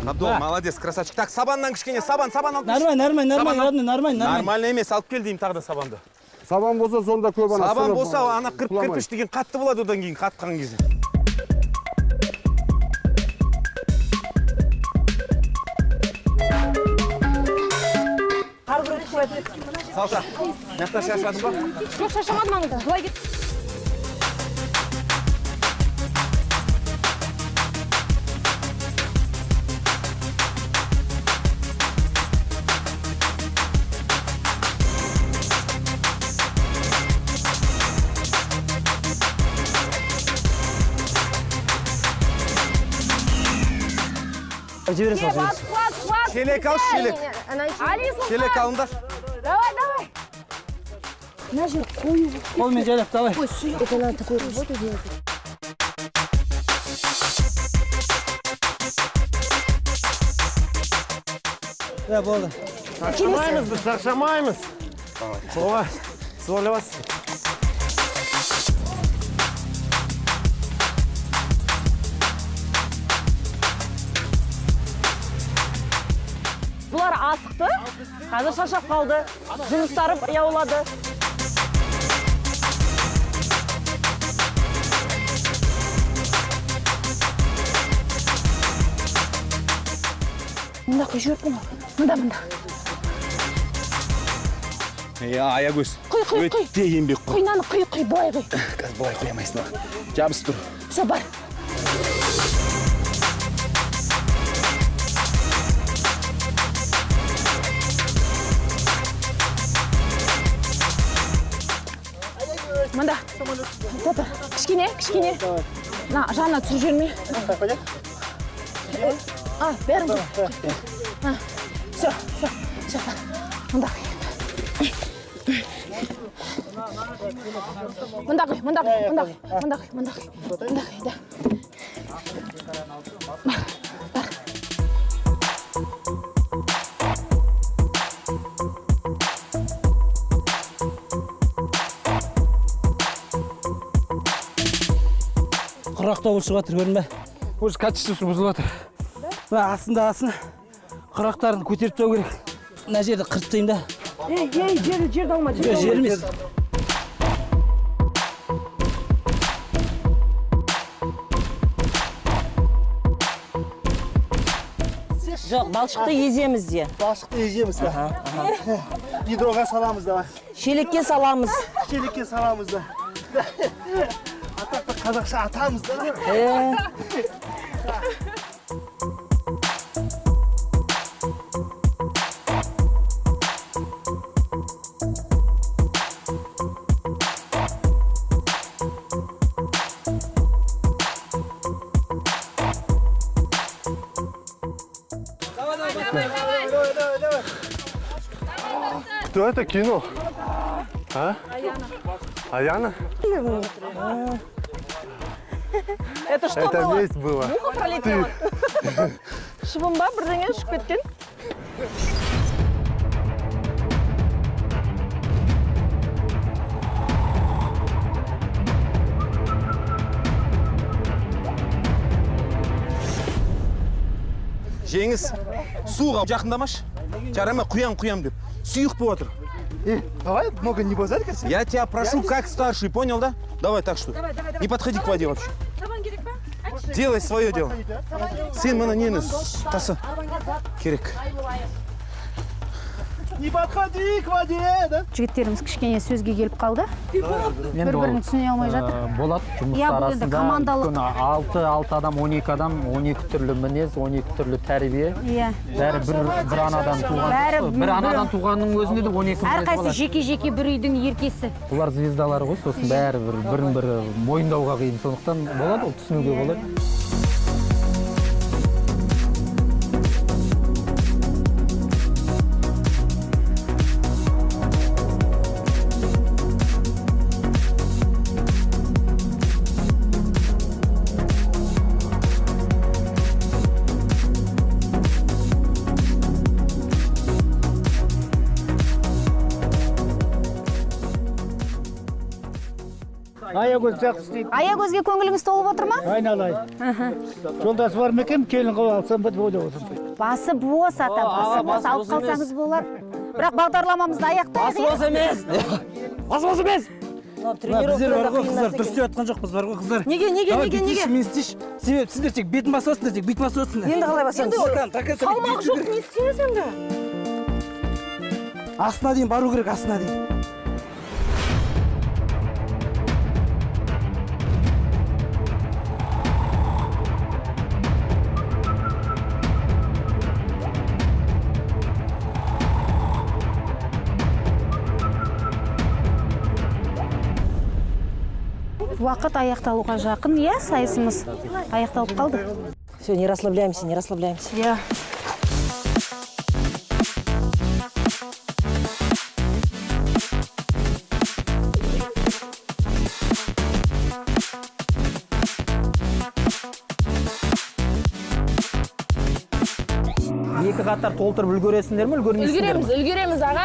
Абдул, молодец, красавчик. Так, сабаннан кішкене, сабан, сабан алып келші. Нормально, нормально, Сабан нормально, алып- родной, нормально, нормально. Нормально емес, алып кел деймін тағы да сабанды. Сабан болса, сонда көп ана Сабан сынып, болса, ана құламайды. кірпіш деген қатты болады одан кейін, қатқан кезде. Салша, мына жақта шаршадың ба? Жоқ, шаршамадым, аңда. Былай кет. Жібере сал, жібере сал. Шелек алшы, шелек. Шелек алыңдар. Давай, давай. Мына жер қою. Қолмен жайлап, давай. Ой, сұйық. Это надо такую работу делать. Да, болды. Шаршамаймыз біз, шаршамаймыз. Солай, сіз ойлавасыз. Бұлар асықты, қазір шаршап қалды, жұмыстары баяулады. Мында құй жіберіппін ғой. Мында, мында. Е, Аягөз. Құй, құй, құй. Өте еңбек қой. Құй, мынаны құй, құй, былай құй. Қазір былай құя алмайсың. Жабысып тұр. Все, бар. Мында. Тұр, кішкене, кішкене. Мына жанына түсіріп жіберме. А, бәрін құй. А, все, все, все, бар. Мында құй. Мында құй, мында құй, мында құй, мында құй, мында құй, мында құй, да. Бар, бар. Құрақтау болып шығып жатыр, көрдің бе? Уже качествосы бұзылып жатыр. Мына астындағысын құрақтарын көтеріп тастау керек. Мына жерді қырып тастаймын да. Ей, ей, жерді алма, Жоқ, жер емес. Жоқ, балшықты еземіз де. Балшықты еземіз, да. Ведроға саламыз, давай. Шелекке саламыз. Шелекке саламыз, да. Атақты қазақша атамыз, да. Кто это кинул? А? Аяна? Это что Это было? месть была. Муха пролетела? Шыбын ба, бірдеңе ұшып кеткен? Жеңіс, суға жақындамашы. Жарама, құям, құям деп. Сұйық болып жатыр. Давай, много не базарь, Я тебя прошу, как старший, понял, да? Давай так что. Давай, давай, давай. Не подходи к воде вообще. Сабан керек па? Делай свое дело. Сен мына нені тасы керек. Не подходи к воде, да? Жігіттеріміз кішкене сөзге келіп қалды. Енді Бір-бірін ол, түсіне алмай жатыр. Болады жұмыс Иә, бұл енді арасында командалық- өйткені алты адам, 12 адам, 12 түрлі мінез, 12 түрлі тәрбие. Иә. Бәрі бір анадан туған. Бәрі Бір анадан туғанның өзінде де 12 мінез Әрқайсысы болады. жеке-жеке бір үйдің еркесі. Бұлар звездалар ғой, сосын бәрі бірін бірі мойындауға қиын. Сондықтан болады, ол түсінуге болады. Аягөз жақсы істейді. Аягөзге көңіліңіз толып отыр ма? Айналайын. Жолдасы бар ма екен, келін қылып алсам ба деп ойлап отырмын. Басы бос, ата, басы бос, алып қалсаңыз болады. Бірақ бағдарламамызды аяқтайық. Басы бос емес. Басы бос емес. Мына Біздер бар ғой, қыздар, дұрыс істеп жатқан жоқпыз бар ғой, қыздар. Неге, неге, Давай, неге, бүйтейікші, неге? Мен істейші. Себебі сіздер тек бетін басып отырсыңдар, тек бүйтіп басып отырсыңдар. Енді қалай басамыз? Салмақ жоқ, не істейміз енді? Астына дейін бару керек, астына дейін. Уақыт аяқталуға жақын, иә, сайысымыз аяқталып қалды. Все, не расслабляемся, не расслабляемся. Иә. Екі қатар толтырып үлгересіңдер ме, үлгермейсіңдер ме? Үлгереміз, үлгереміз, аға.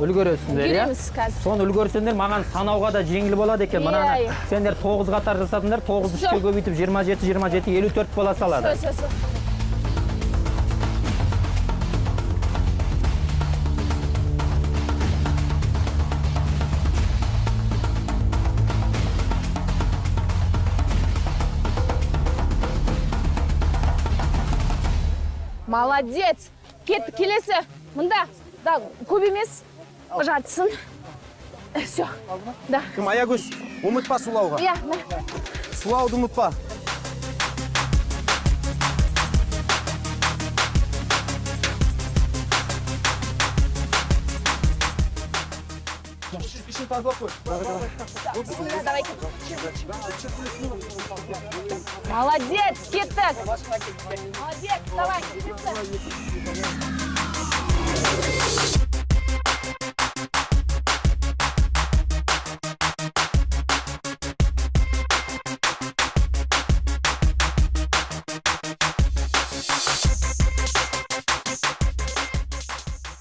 Үлгересіңдер, иә? Үлгереміз қазір. Соны үлгерсеңдер, маған санауға да жеңіл болады екен. Иә, Мынаны иә. сендер 9 қатар жасадыңдар, 9 Всё. 3-ке көбейтіп 27, 27, 54 бола салады. Всё, всё, всё. Молодец! Кеттік, келесі. Мында. Да, көп емес. Жартысын. Все. Да. Кім, Аягөз, ұмытпа сулауға. Иә, мә. Сулауды ұмытпа. Давай. Молодец, кеттік. Молодец, давай.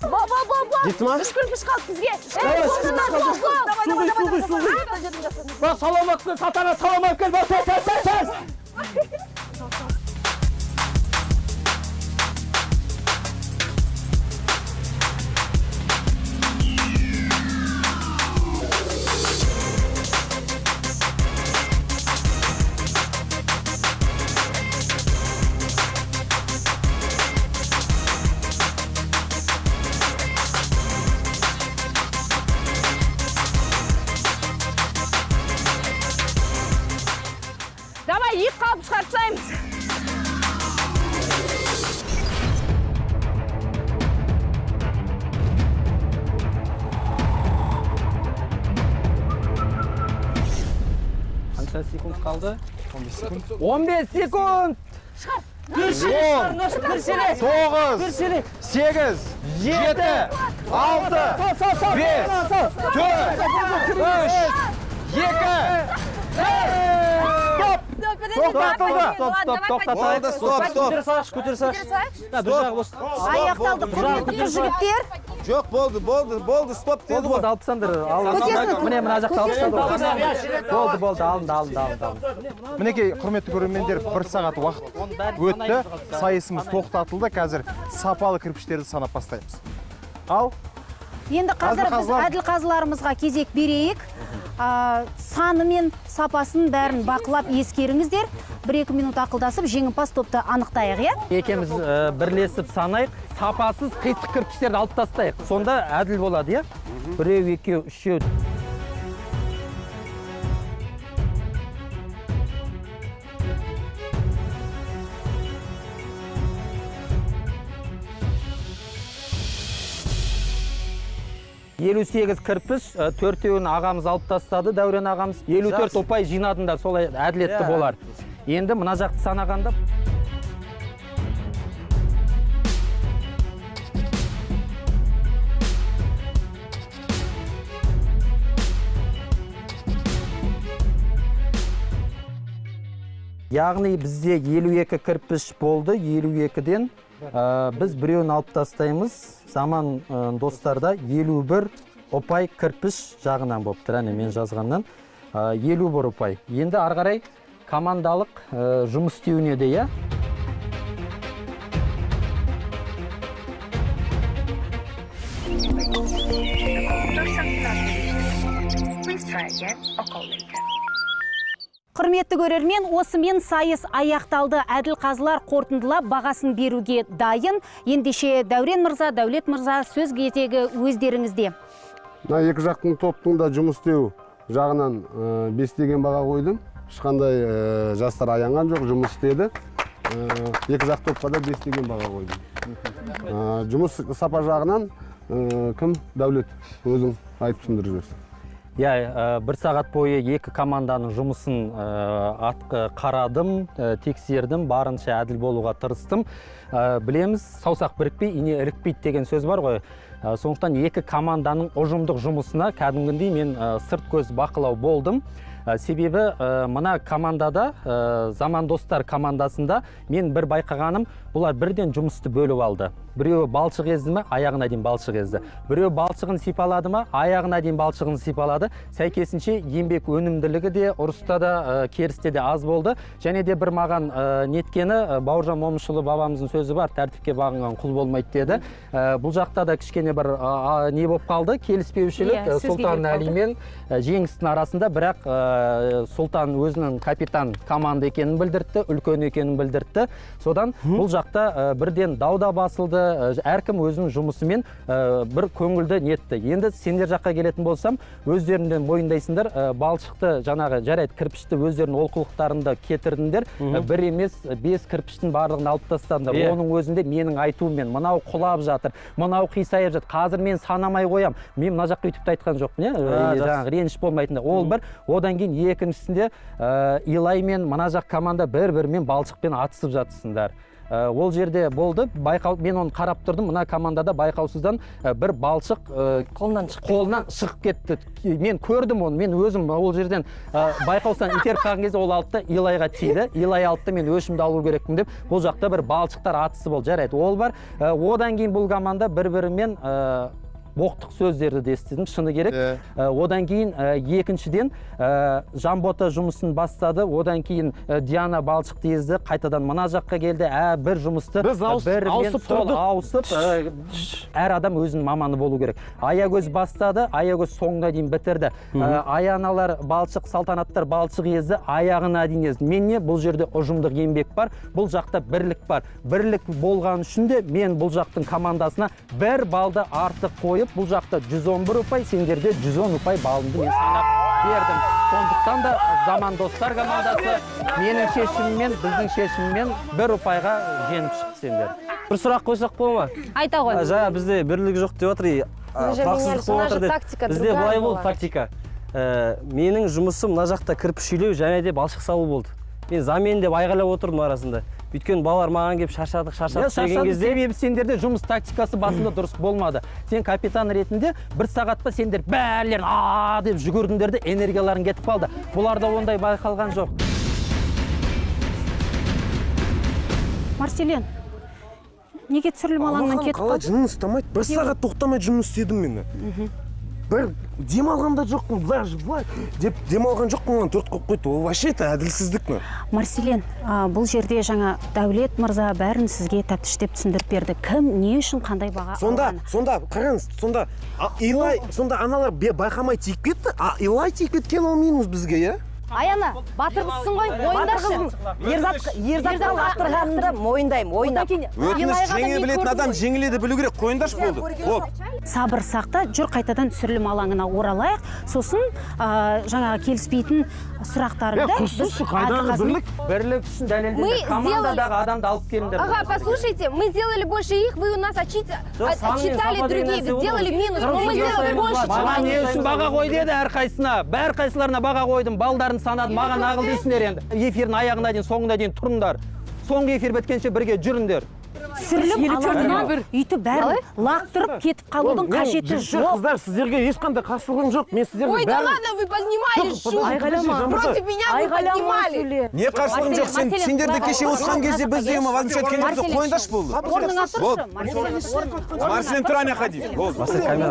Бо, бо, бо, бо. Жетті ма? Үш кірпіш қалды бізге. Давай, Ей, үш кірпіш қалды. Давай, Су давай, құй, су давай, құй, су давай. құй. Бар, саламатсың, сатана, салам алып кел, бар, тез, тез, тез, тез. Қалды 15 секунд. 15 секунд. Шығар. Бір шелек, 10, 9, 8, 7, 6, 5, 4, 3, 2, 1. Стоп! Тоқтатылды. Стоп, стоп, тоқтатайық. Болды, стоп, стоп. Көтере салайықшы, көтере салайықшы. Да, бір жағы бос. Аяқталды, құрметті қыз жігіттер. Жоқ, болды, болды, болды, стоп деді Болды, ғой. болды, алып тастаңдар. Көтерсін. Міне, мына жақта алып Көтерсін, тастады. Болды, болды, алынды, алынды, алынды, алынды. Мінекей, құрметті көрермендер, бір сағат уақыт өтті. Сайысымыз тоқтатылды. Қазір сапалы кірпіштерді санап бастаймыз. Ал Енді қазір Әділ біз қазылар. әділ қазыларымызға кезек берейік. Саны мен сапасын бәрін бақылап ескеріңіздер. 1-2 минут ақылдасып жеңімпаз топты анықтайық, иә? Екеуміз бірлесіп санайық. Сапасыз қисық кірпіштерді алып тастайық. Сонда әділ болады, иә? Біреу, екеу, үшеу. Елу сегіз кірпіш, төртеуін ағамыз алып тастады, Дәурен ағамыз. 54 ұпай жинадыңдар, солай әділетті болар. Енді мына жақты санағанда Яғни бізде 52 кірпіш болды, 52-ден біз біреуін алып тастаймыз. Заман достарда 51 ұпай кірпіш жағынан болып тұр, әне мен жазғаннан. 51 ұпай. Енді ары қарай командалық жұмыс істеуіне де, иә? The call person not reached. Please try again or call later. Құрметті көрермен, осымен сайыс аяқталды. Әділ қазылар қорытындылап бағасын беруге дайын. Ендеше Дәурен мырза, Дәулет мырза, сөз кезегі өздеріңізде. Мына екі жақтың топтың да жұмыс істеу жағынан 5 деген баға қойдым. Ешқандай жастар аянған жоқ, жұмыс істеді. Екі жақ топқа да 5 деген баға қойдым. Жұмыс сапа жағынан кім? Дәулет, өзің айтып түсіндіріп жіберсең. Иә, бір сағат бойы екі команданың жұмысын қарадым, тексердім, барынша әділ болуға тырыстым. Білеміз, саусақ бірікпей, ине ілікпейді деген сөз бар ғой. Сондықтан екі команданың ұжымдық жұмысына кәдімгідей мен сырт көз бақылау болдым. Себебі мына командада, Заман достар командасында мен бір байқағаным, бұлар бірден жұмысты бөліп алды. Біреуі балшық езді ме, аяғына дейін балшық езді. Біреуі балшығын сипалады ма, аяғына дейін балшығын сипалады. Сәйкесінше еңбек өнімділігі де, ұрыста да, керісте де аз болды. Және де бір маған неткені, Бауыржан Момышұлы бабамыздың сөзі бар, тәртіпке бағынған құл болмайды деді. Бұл жақта да кішкене бір не болып қалды, келіспеушілік, Иә, сөзге Сұлтан келіп қалды. Әли мен Жеңістің арасында, бірақ Сұлтан өзінің капитан команда екенін білдіртті, үлкен екенін білдіртті. Содан бұл жақта бірден дау да басылды, әркім өзінің жұмысымен бір көңілді нетті. Енді сендер жаққа келетін болсам, өздеріңден мойындайсыңдар, балшықты жаңағы жарайды кірпішті өздерінің олқылықтарында кетірдіңдер. Бір емес, 5 кірпіштің барлығын алып тастадыңдар. Оның өзінде менің айтуыммен мынау құлап жатыр, мынау қисайып жатыр. Қазір мен санамай қоям. Мен мына жаққа өйтіп те айтқан жоқпын, иә? Жаңағы реніш болмайтын. Ол бір, одан кейін екіншісінде Илай мен мына жақ команда бір-бірімен балшықпен атысып жатсыңдар. Ол жерде болды, мен оны қарап тұрдым, мына командада байқаусыздан бір балшық қолынан шығып кетті. Мен көрдім оны, мен өзім ол жерден байқаусыздан итеріп қалған кезде ол алды да Илайға тиді. Илай алды да мен өшімді алу керекпін деп, бұл жақта бір балшықтар атысы болды. Жарайды, ол бар. Одан кейін бұл команда бір-бірімен боқтық сөздерді де естідім, шыны керек. Одан кейін екіншіден Жанбота жұмысын бастады, одан кейін Диана балшықты езді, қайтадан мына жаққа келді. Бір жұмысты Біз бірімен ауысып сол тұрдық. ауысып, әр адам өзінің маманы болу керек. Аягөз бастады, Аягөз соңына дейін бітірді. Аяналар балшық, Салтанаттар балшық езді, аяғына дейін езді. Мен не, бұл жерде ұжымдық еңбек бар, бұл жақта бірлік бар. Бірлік болған үшін де мен бұл жақтың командасына бір балды артық қойып, бұл жақта 111 ұпай, сендерде 110 ұпай балымды мен санап бердім. Сондықтан да Заман достар командасы менің шешіміммен, біздің шешіміммен бір ұпайға жеңіп шықты сендер. Бір сұрақ қойсақ бола ма? Айта ғой. Жаңа бізде бірлік жоқ деп жатыр, Мы же тұрақсыздық менялись, у болып нас жатыр же деді. тактика Бізде другая былай болды была. тактика. Менің жұмысым мына жақта кірпіш үйлеу және де балшық салу болды. Мен замен деп айғайлап отырдым арасында. Өйткені балалар маған келіп шаршадық, шаршадық деген кезде, себебі сендерде жұмыс тактикасы басында дұрыс болмады. Сен капитан ретінде бір сағатта сендер бәрілерін а деп жүгірдіңдер де, энергияларың кетіп қалды. Бұларда ондай байқалған жоқ. Марселен, неге түсірілім алаңынан кетіп қалай қалдың? жынын ұстамайды? Бір сағат тоқтамай жұмыс істедім мен. Бір демалған да жоқпын, былай былай деп демалған жоқпын, маған 4 қойып қойды. Ол вообще это әділсіздік мына. Марселен, бұл жерде жаңа Дәулет мырза бәрін сізге тәптіштеп түсіндіріп берді. Кім, не үшін қандай баға Сонда, алғаны. сонда қараңыз, сонда Илай, сонда аналар байқамай тиіп кетті, а Илай тиіп кеткен, ол минус бізге, иә? Аяна, батыр қызсың ғой, мойындашы. Ерзатқа лақтырғанымды мойындаймын, ойнап. Өтініш, жеңе білетін адам жеңіле де білу керек. Қойыңдаршы, болды. Болды. Сабыр сақта, жүр, қайтадан түсірілім алаңына оралайық. Сосын жаңағы келіспейтін сұрақтарыңды біз Қайдағы Әділқазымен- бірлік? Бірлік үшін Мы дәлелдеңдер. Командадағы адамды алып келіңдер. Ага, послушайте, мы сделали больше их, вы у нас Жоқ, санмен отчитали сапа деген другие, нәрсе болды сделали ғой. минус, но мы Қырық сделали больше, чем Маған не они. үшін баға қой деді әрқайсысына? Бәрқайсыларына баға қойдым, балдарын санадым, маған ағыл дейсіңдер енді. Эфирдің аяғына дейін, соңына дейін тұрыңдар. Соңғы эфир біткенше бірге жүріңдер. Түсірілім алаңынан өйтіп бәрін лақтырып кетіп қалудың Мен қажеті жігіттер, жоқ. Қыздар, сіздерге ешқандай қарсылығым жоқ. Мен сіздерге Ой, да бәрін- ладно, вы поднимали Жоқ, шум. подожди, Против меня вы поднимали. Не қарсылығым жоқ? Сен, Марселен, сендер де кеше отқан кезде біз де возмущать еткен жоқпыз. Марселен, Қойыңдаршы, болды. Орныңа тұршы. Болды. Марселен, Марселен, тұр ана жаққа дейін. Болды.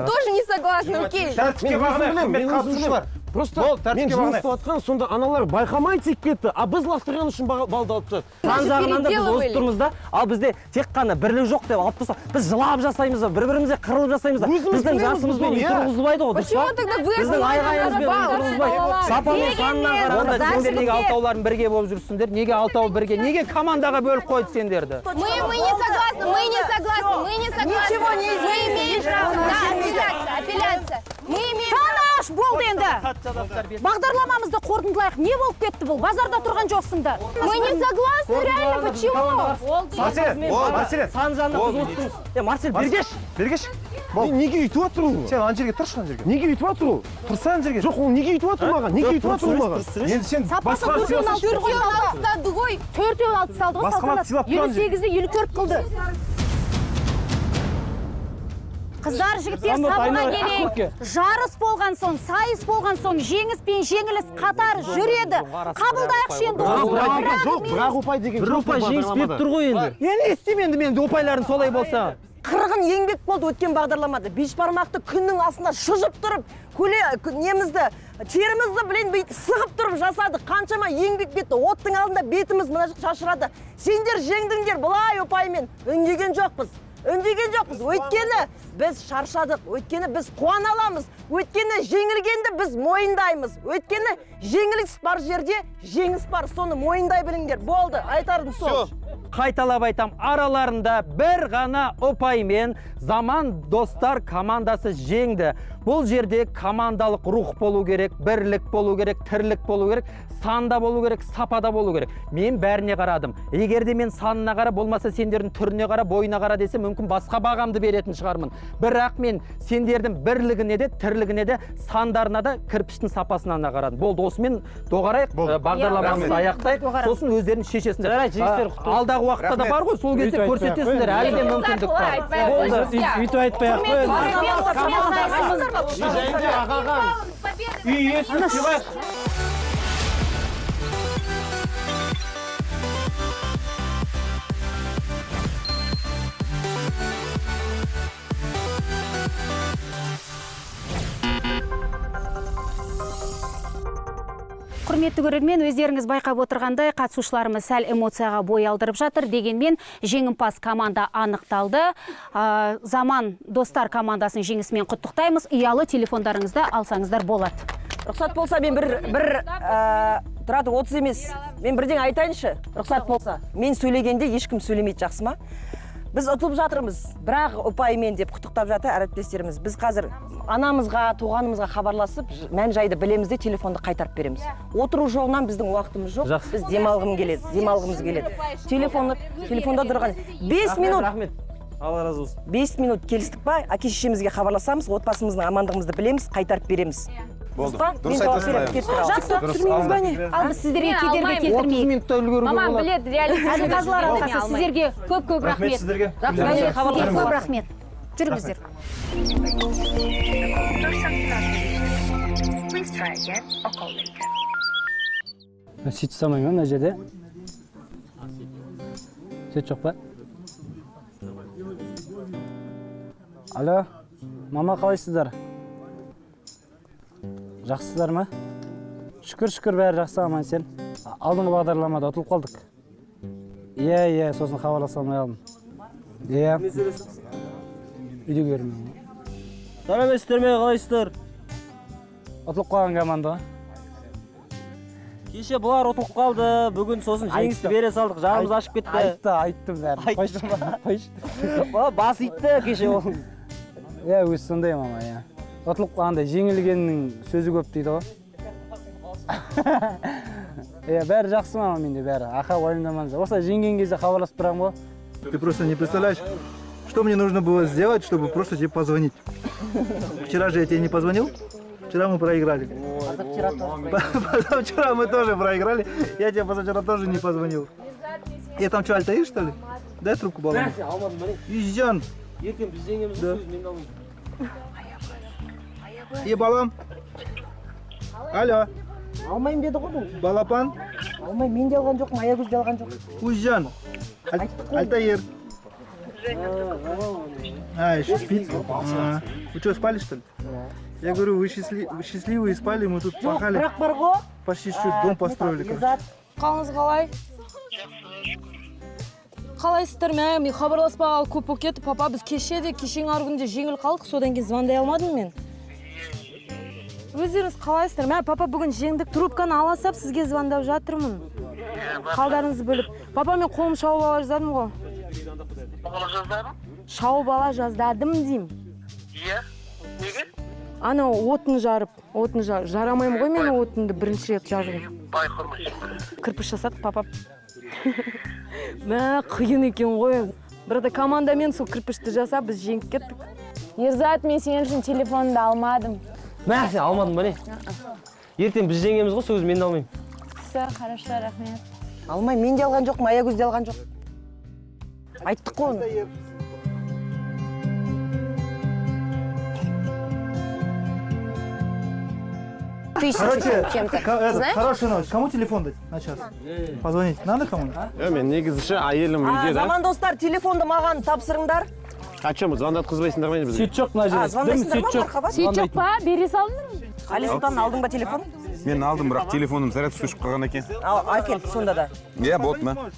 Тоже не согласна, окей. Тәртіпке Мен өзім бағынайық, білемін, құрметті мен өзім білемін. қатысушылар. Просто Болды, мен тәртіпке жұмыс бағынайық. істеп жатқан, сонда аналар байқамай тиіп кетті, а біз лақтырған үшін балды алып тастады. Сан жағынан да біз озып переделывали. тұрмыз да, ал бізде тек қана бірлік жоқ деп алып тұрса, біз жылап жасаймыз ба, бір бірімізге қырылып жасаймыз ба? Өзіміз Біздің білеміз жасымызбен біз үй оны, иә. тұрғызбайды ғой, дұрыс Почему па? тогда вы Біздің отнимаете айғайымызбен үй балл? тұрғызбайды. Сапа мен санынан қарағанда сендер неге алтауларың бірге болып жүрсіңдер? Неге алтауы бірге? Неге командаға бөліп қойды сендерді? Мы не согласны, мы не согласны, мы не согласны. Ничего не Мы имеем право. Да, апелляция, апелляция. Мы имеем право. Тыныш болды енді. Бағдарламамызды қорытындылайық. Не болып кетті бұл? Базарда тұрған жоқсыңдар. Мы не согласны, реально, почему? Марселен, Болды. Марселен, Сан жағынан біз озып тұрмыз. Е, Марсель, бергеш. бергеш. Не- Неге өйтіп жатыр ол? Сен ана жерге тұршы, ана жерге. Неге өйтіп жатыр ол? Тұрса ана жерге. Жоқ, ол неге өйтіп жатыр маған? Неге өйтіп жатыр ол маған? Енді сен Сапасы басқаларды төртеуін сыйласайшы. алты ғой, Төртеуін Салтанат. алып тастады ғой. Төртеуін алып тастады ғой, Басқаларды Салтанат. сыйлап тұр ана жерге. 58-ді 54 қылды. Қыздар, жігіттер, Самат, сабырға айналайық, келейік. Ақбөке. Жарыс болған соң, сайыс болған соң, жеңіс пен жеңіліс қатар жүреді. Қабылдайықшы енді осыны. Бірақ жоқ, бірақ ұпай деген Бір жоқ ұпай бұл жеңіс беріп бағдарламада. тұр ғой енді. Енді не істеймін енді мен ұпайларым солай болса? Қырғын еңбек болды өткен бағдарламада. Бешбармақты күннің астында шыжып тұрып, көле немізді, терімізді білен бүйтіп сығып тұрып жасадық. Қаншама еңбек кетті. Оттың алдында бетіміз мына жақ шашырады. Сендер жеңдіңдер былай ұпаймен. Үндеген жоқпыз. Үндеген жоқпыз. Өйткені біз шаршадық. Өйткені біз қуана аламыз. Өйткені жеңілгенді біз мойындаймыз. Өйткені жеңіліс бар жерде жеңіс бар. Соны мойындай біліңдер. Болды, айтарым сол. Қайталап айтам, араларында бір ғана ұпаймен Заман достар командасы жеңді. Бұл жерде командалық рух болу керек, бірлік болу керек, тірлік болу керек, санда болу керек, сапада болу керек. Мен бәріне қарадым. Егер де мен санына қара, болмаса сендердің түріне қара, бойына қара десе, мүмкін басқа бағамды беретін шығармын. Бірақ мен сендердің бірлігіне де, тірлігіне де, сандарына да, кірпіштің сапасына да қарадым. Болды, осымен доғарайық, бағдарламамызды аяқтайық. Сосын өздерің шешесіңдер. Жарайды, жеңістер құтты болсын. Алдағы уақытта да бар ғой, сол кезде Өйтіп айтпай-ақ көрсетесіңдер, қой. әлі де мүмкіндік бар. Болды. Өйтіп айтпай-ақ қой енді. Үй иесін сыйлайық. Құрметті көрермен, өздеріңіз байқап отырғандай, қатысушыларымыз сәл эмоцияға бой алдырып жатыр. Дегенмен жеңімпаз команда анықталды. Заман достар командасын жеңісімен құттықтаймыз. Ұялы телефондарыңызды алсаңыздар болады. Рұқсат болса, мен бір тұрады, 30 емес. Мен бірдеңе айтайыншы, рұқсат болса. Мен сөйлегенде ешкім сөйлемейді, жақсы ма? Біз ұтылып жатырмыз, бірақ ұпаймен деп құттықтап жатыр әріптестеріміз. Біз қазір анамызға, туғанымызға хабарласып, мән жайды білеміз де телефонды қайтарып береміз. Отыру жолынан біздің уақытымыз жоқ. Жақсы. Біз демалғым келеді, демалғымыз келеді. Телефонда тұрған 5 минут. Рахмет. Алла разы болсын. 5 минут келістік па? Әке шешемізге хабарласамыз, отбасымыздың амандығымызды білеміз, қайтарып береміз. Болды. Дұрыс айтасың. Жақсы. Ал біз сіздерге кедергі келтірмейік. Минутта үлгеруге Маман біледі, реалити. Әділқазылар алқасы, сіздерге көп-көп Рахмет рахмет. сіздерге. Рахмет, сізге көп рахмет. Жүріңіздер. Please try again or call later. Сөйтіп ұстамай ма мына жерде? Сет жоқ па? Алло, мама, қалайсыздар? Жақсысыздар ма? Шүкір, шүкір, бәрі жақсы, аман есен. Алдыңғы бағдарламада ұтылып қалдық. Иә, иә, сосын хабарласа алмай қалдым. Иә. Үйдегілермен. Сәлеметсіздер ме, қалайсыздар? Ұтылып қалған команда ғой. Кеше бұлар ұтылып қалды, бүгін сосын жеңісті бере салдық, жанымыз ашып кетті. Айтты, айттым бәрін. Айтты ма? Қойшы. Бас итті кеше ол. Иә, өзі сондай мама, иә. Ұтылып қалғанда жеңілгеннің сөзі көп дейді ғой. Иә, бәрі жақсы мама, менде бәрі. Аха, уайымдамаңыздар. Осылай жеңген кезде хабарласып тұрамын ғой. Ты просто не представляешь, что мне нужно было сделать, чтобы просто тебе позвонить. Вчера же я тебе не позвонил. Вчера мы проиграли. Позавчера мы тоже проиграли. Я тебе позавчера тоже не позвонил. Я там что, Альтаир, что ли? Дай трубку баллону. Алмадым ба не? Изжан. Ертең біз жеңеміз, Да. сөз мен де алмаймын. И балам. Алло. Алмаймын деді ғой бұл. Балапан. Алмаймын, мен де алған жоқпын, Аягөз де алған жоқ. Узжан. Альтаир. А, еще спит? А. Вы что, спали, что ли? Я говорю, вы счастливые спали, мы тут пахали. Бірақ бар ғой. Почти что дом построили, короче. Қалыңыз қалай? Қалайсыздар? Мә, мен хабарласпағалы көп болып кетті. Папа, біз кеше де, кешеңі арғы күнде жеңіл қалдық, содан кейін звондай алмадым мен. Өздеріңіз қалайсыздар? Мә, папа, бүгін жеңдік, трубканы ала сап сізге звондап жатырмын. Қалдарыңызды бөліп. Папа, мен қолым шауып ала жаздадым ғой. Шауып ала жаздадым деймін. Иә, неге? Анау отын жарып, отын жарамаймын ғой мен, отынды бірінші рет жардым. Байқұрмайсың. Кірпіш жасадық, папа. Мә, қиын екен ғой. Бірақ та командамен сол кірпішті жасап, біз жеңіп кеттік. Ерзат, мен сен үшін телефонды алмадым. Мә, сен алмадың ба не? Ертең біз жеңеміз ғой, сөз мен де алмаймын. Все, хорошо, рахмет. Алмаймын, мен де алған жоқпын, Аягөз де алған жоқ. Айттық қой оны. Тысячу Короче, чем-то. этот, Знаешь? хорошая новость. Кому телефон дать на час? Позвонить надо кому-нибудь? Мен негізі ше, әйелім үйде да. Заман достар, телефонды маған тапсырыңдар. А чем, звондатқызбайсыңдар ма бізге? Сет жоқ мына А, жерде. звондайсыңдар ма, Мархабат? Сет жоқ па? Бере салдыңдар ма? Али Сұлтан, алдың ба телефон? Мен алдым, бірақ телефоным зарядкасы өшіп қалған екен. Ал, әкел, сонда да. Иә, болды ма?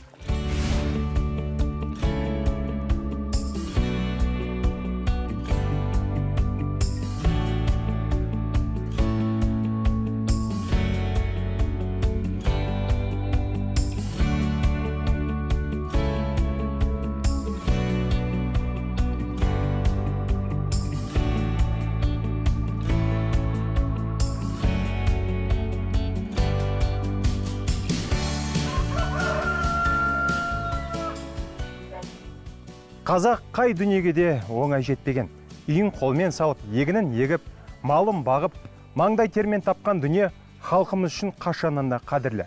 Қазақ қай дүниеге де оңай жетпеген. Үйін қолмен салып, егінін егіп, малын бағып, маңдай термен тапқан дүние халқымыз үшін қашаннан да қадірлі.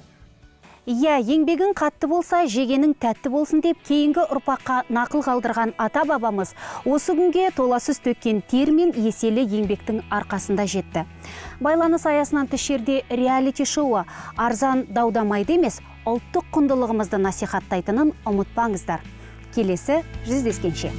Иә, еңбегің қатты болса, жегенің тәтті болсын деп кейінгі ұрпаққа нақыл қалдырған ата-бабамыз осы күнге толасыз төккен тер мен еселі еңбектің арқасында жетті. Байланыс аясынан тыс жерде реалити шоуы арзан даудамайды емес, ұлттық құндылығымызды насихаттайтынын ұмытпаңыздар. Келесі жүздескенше.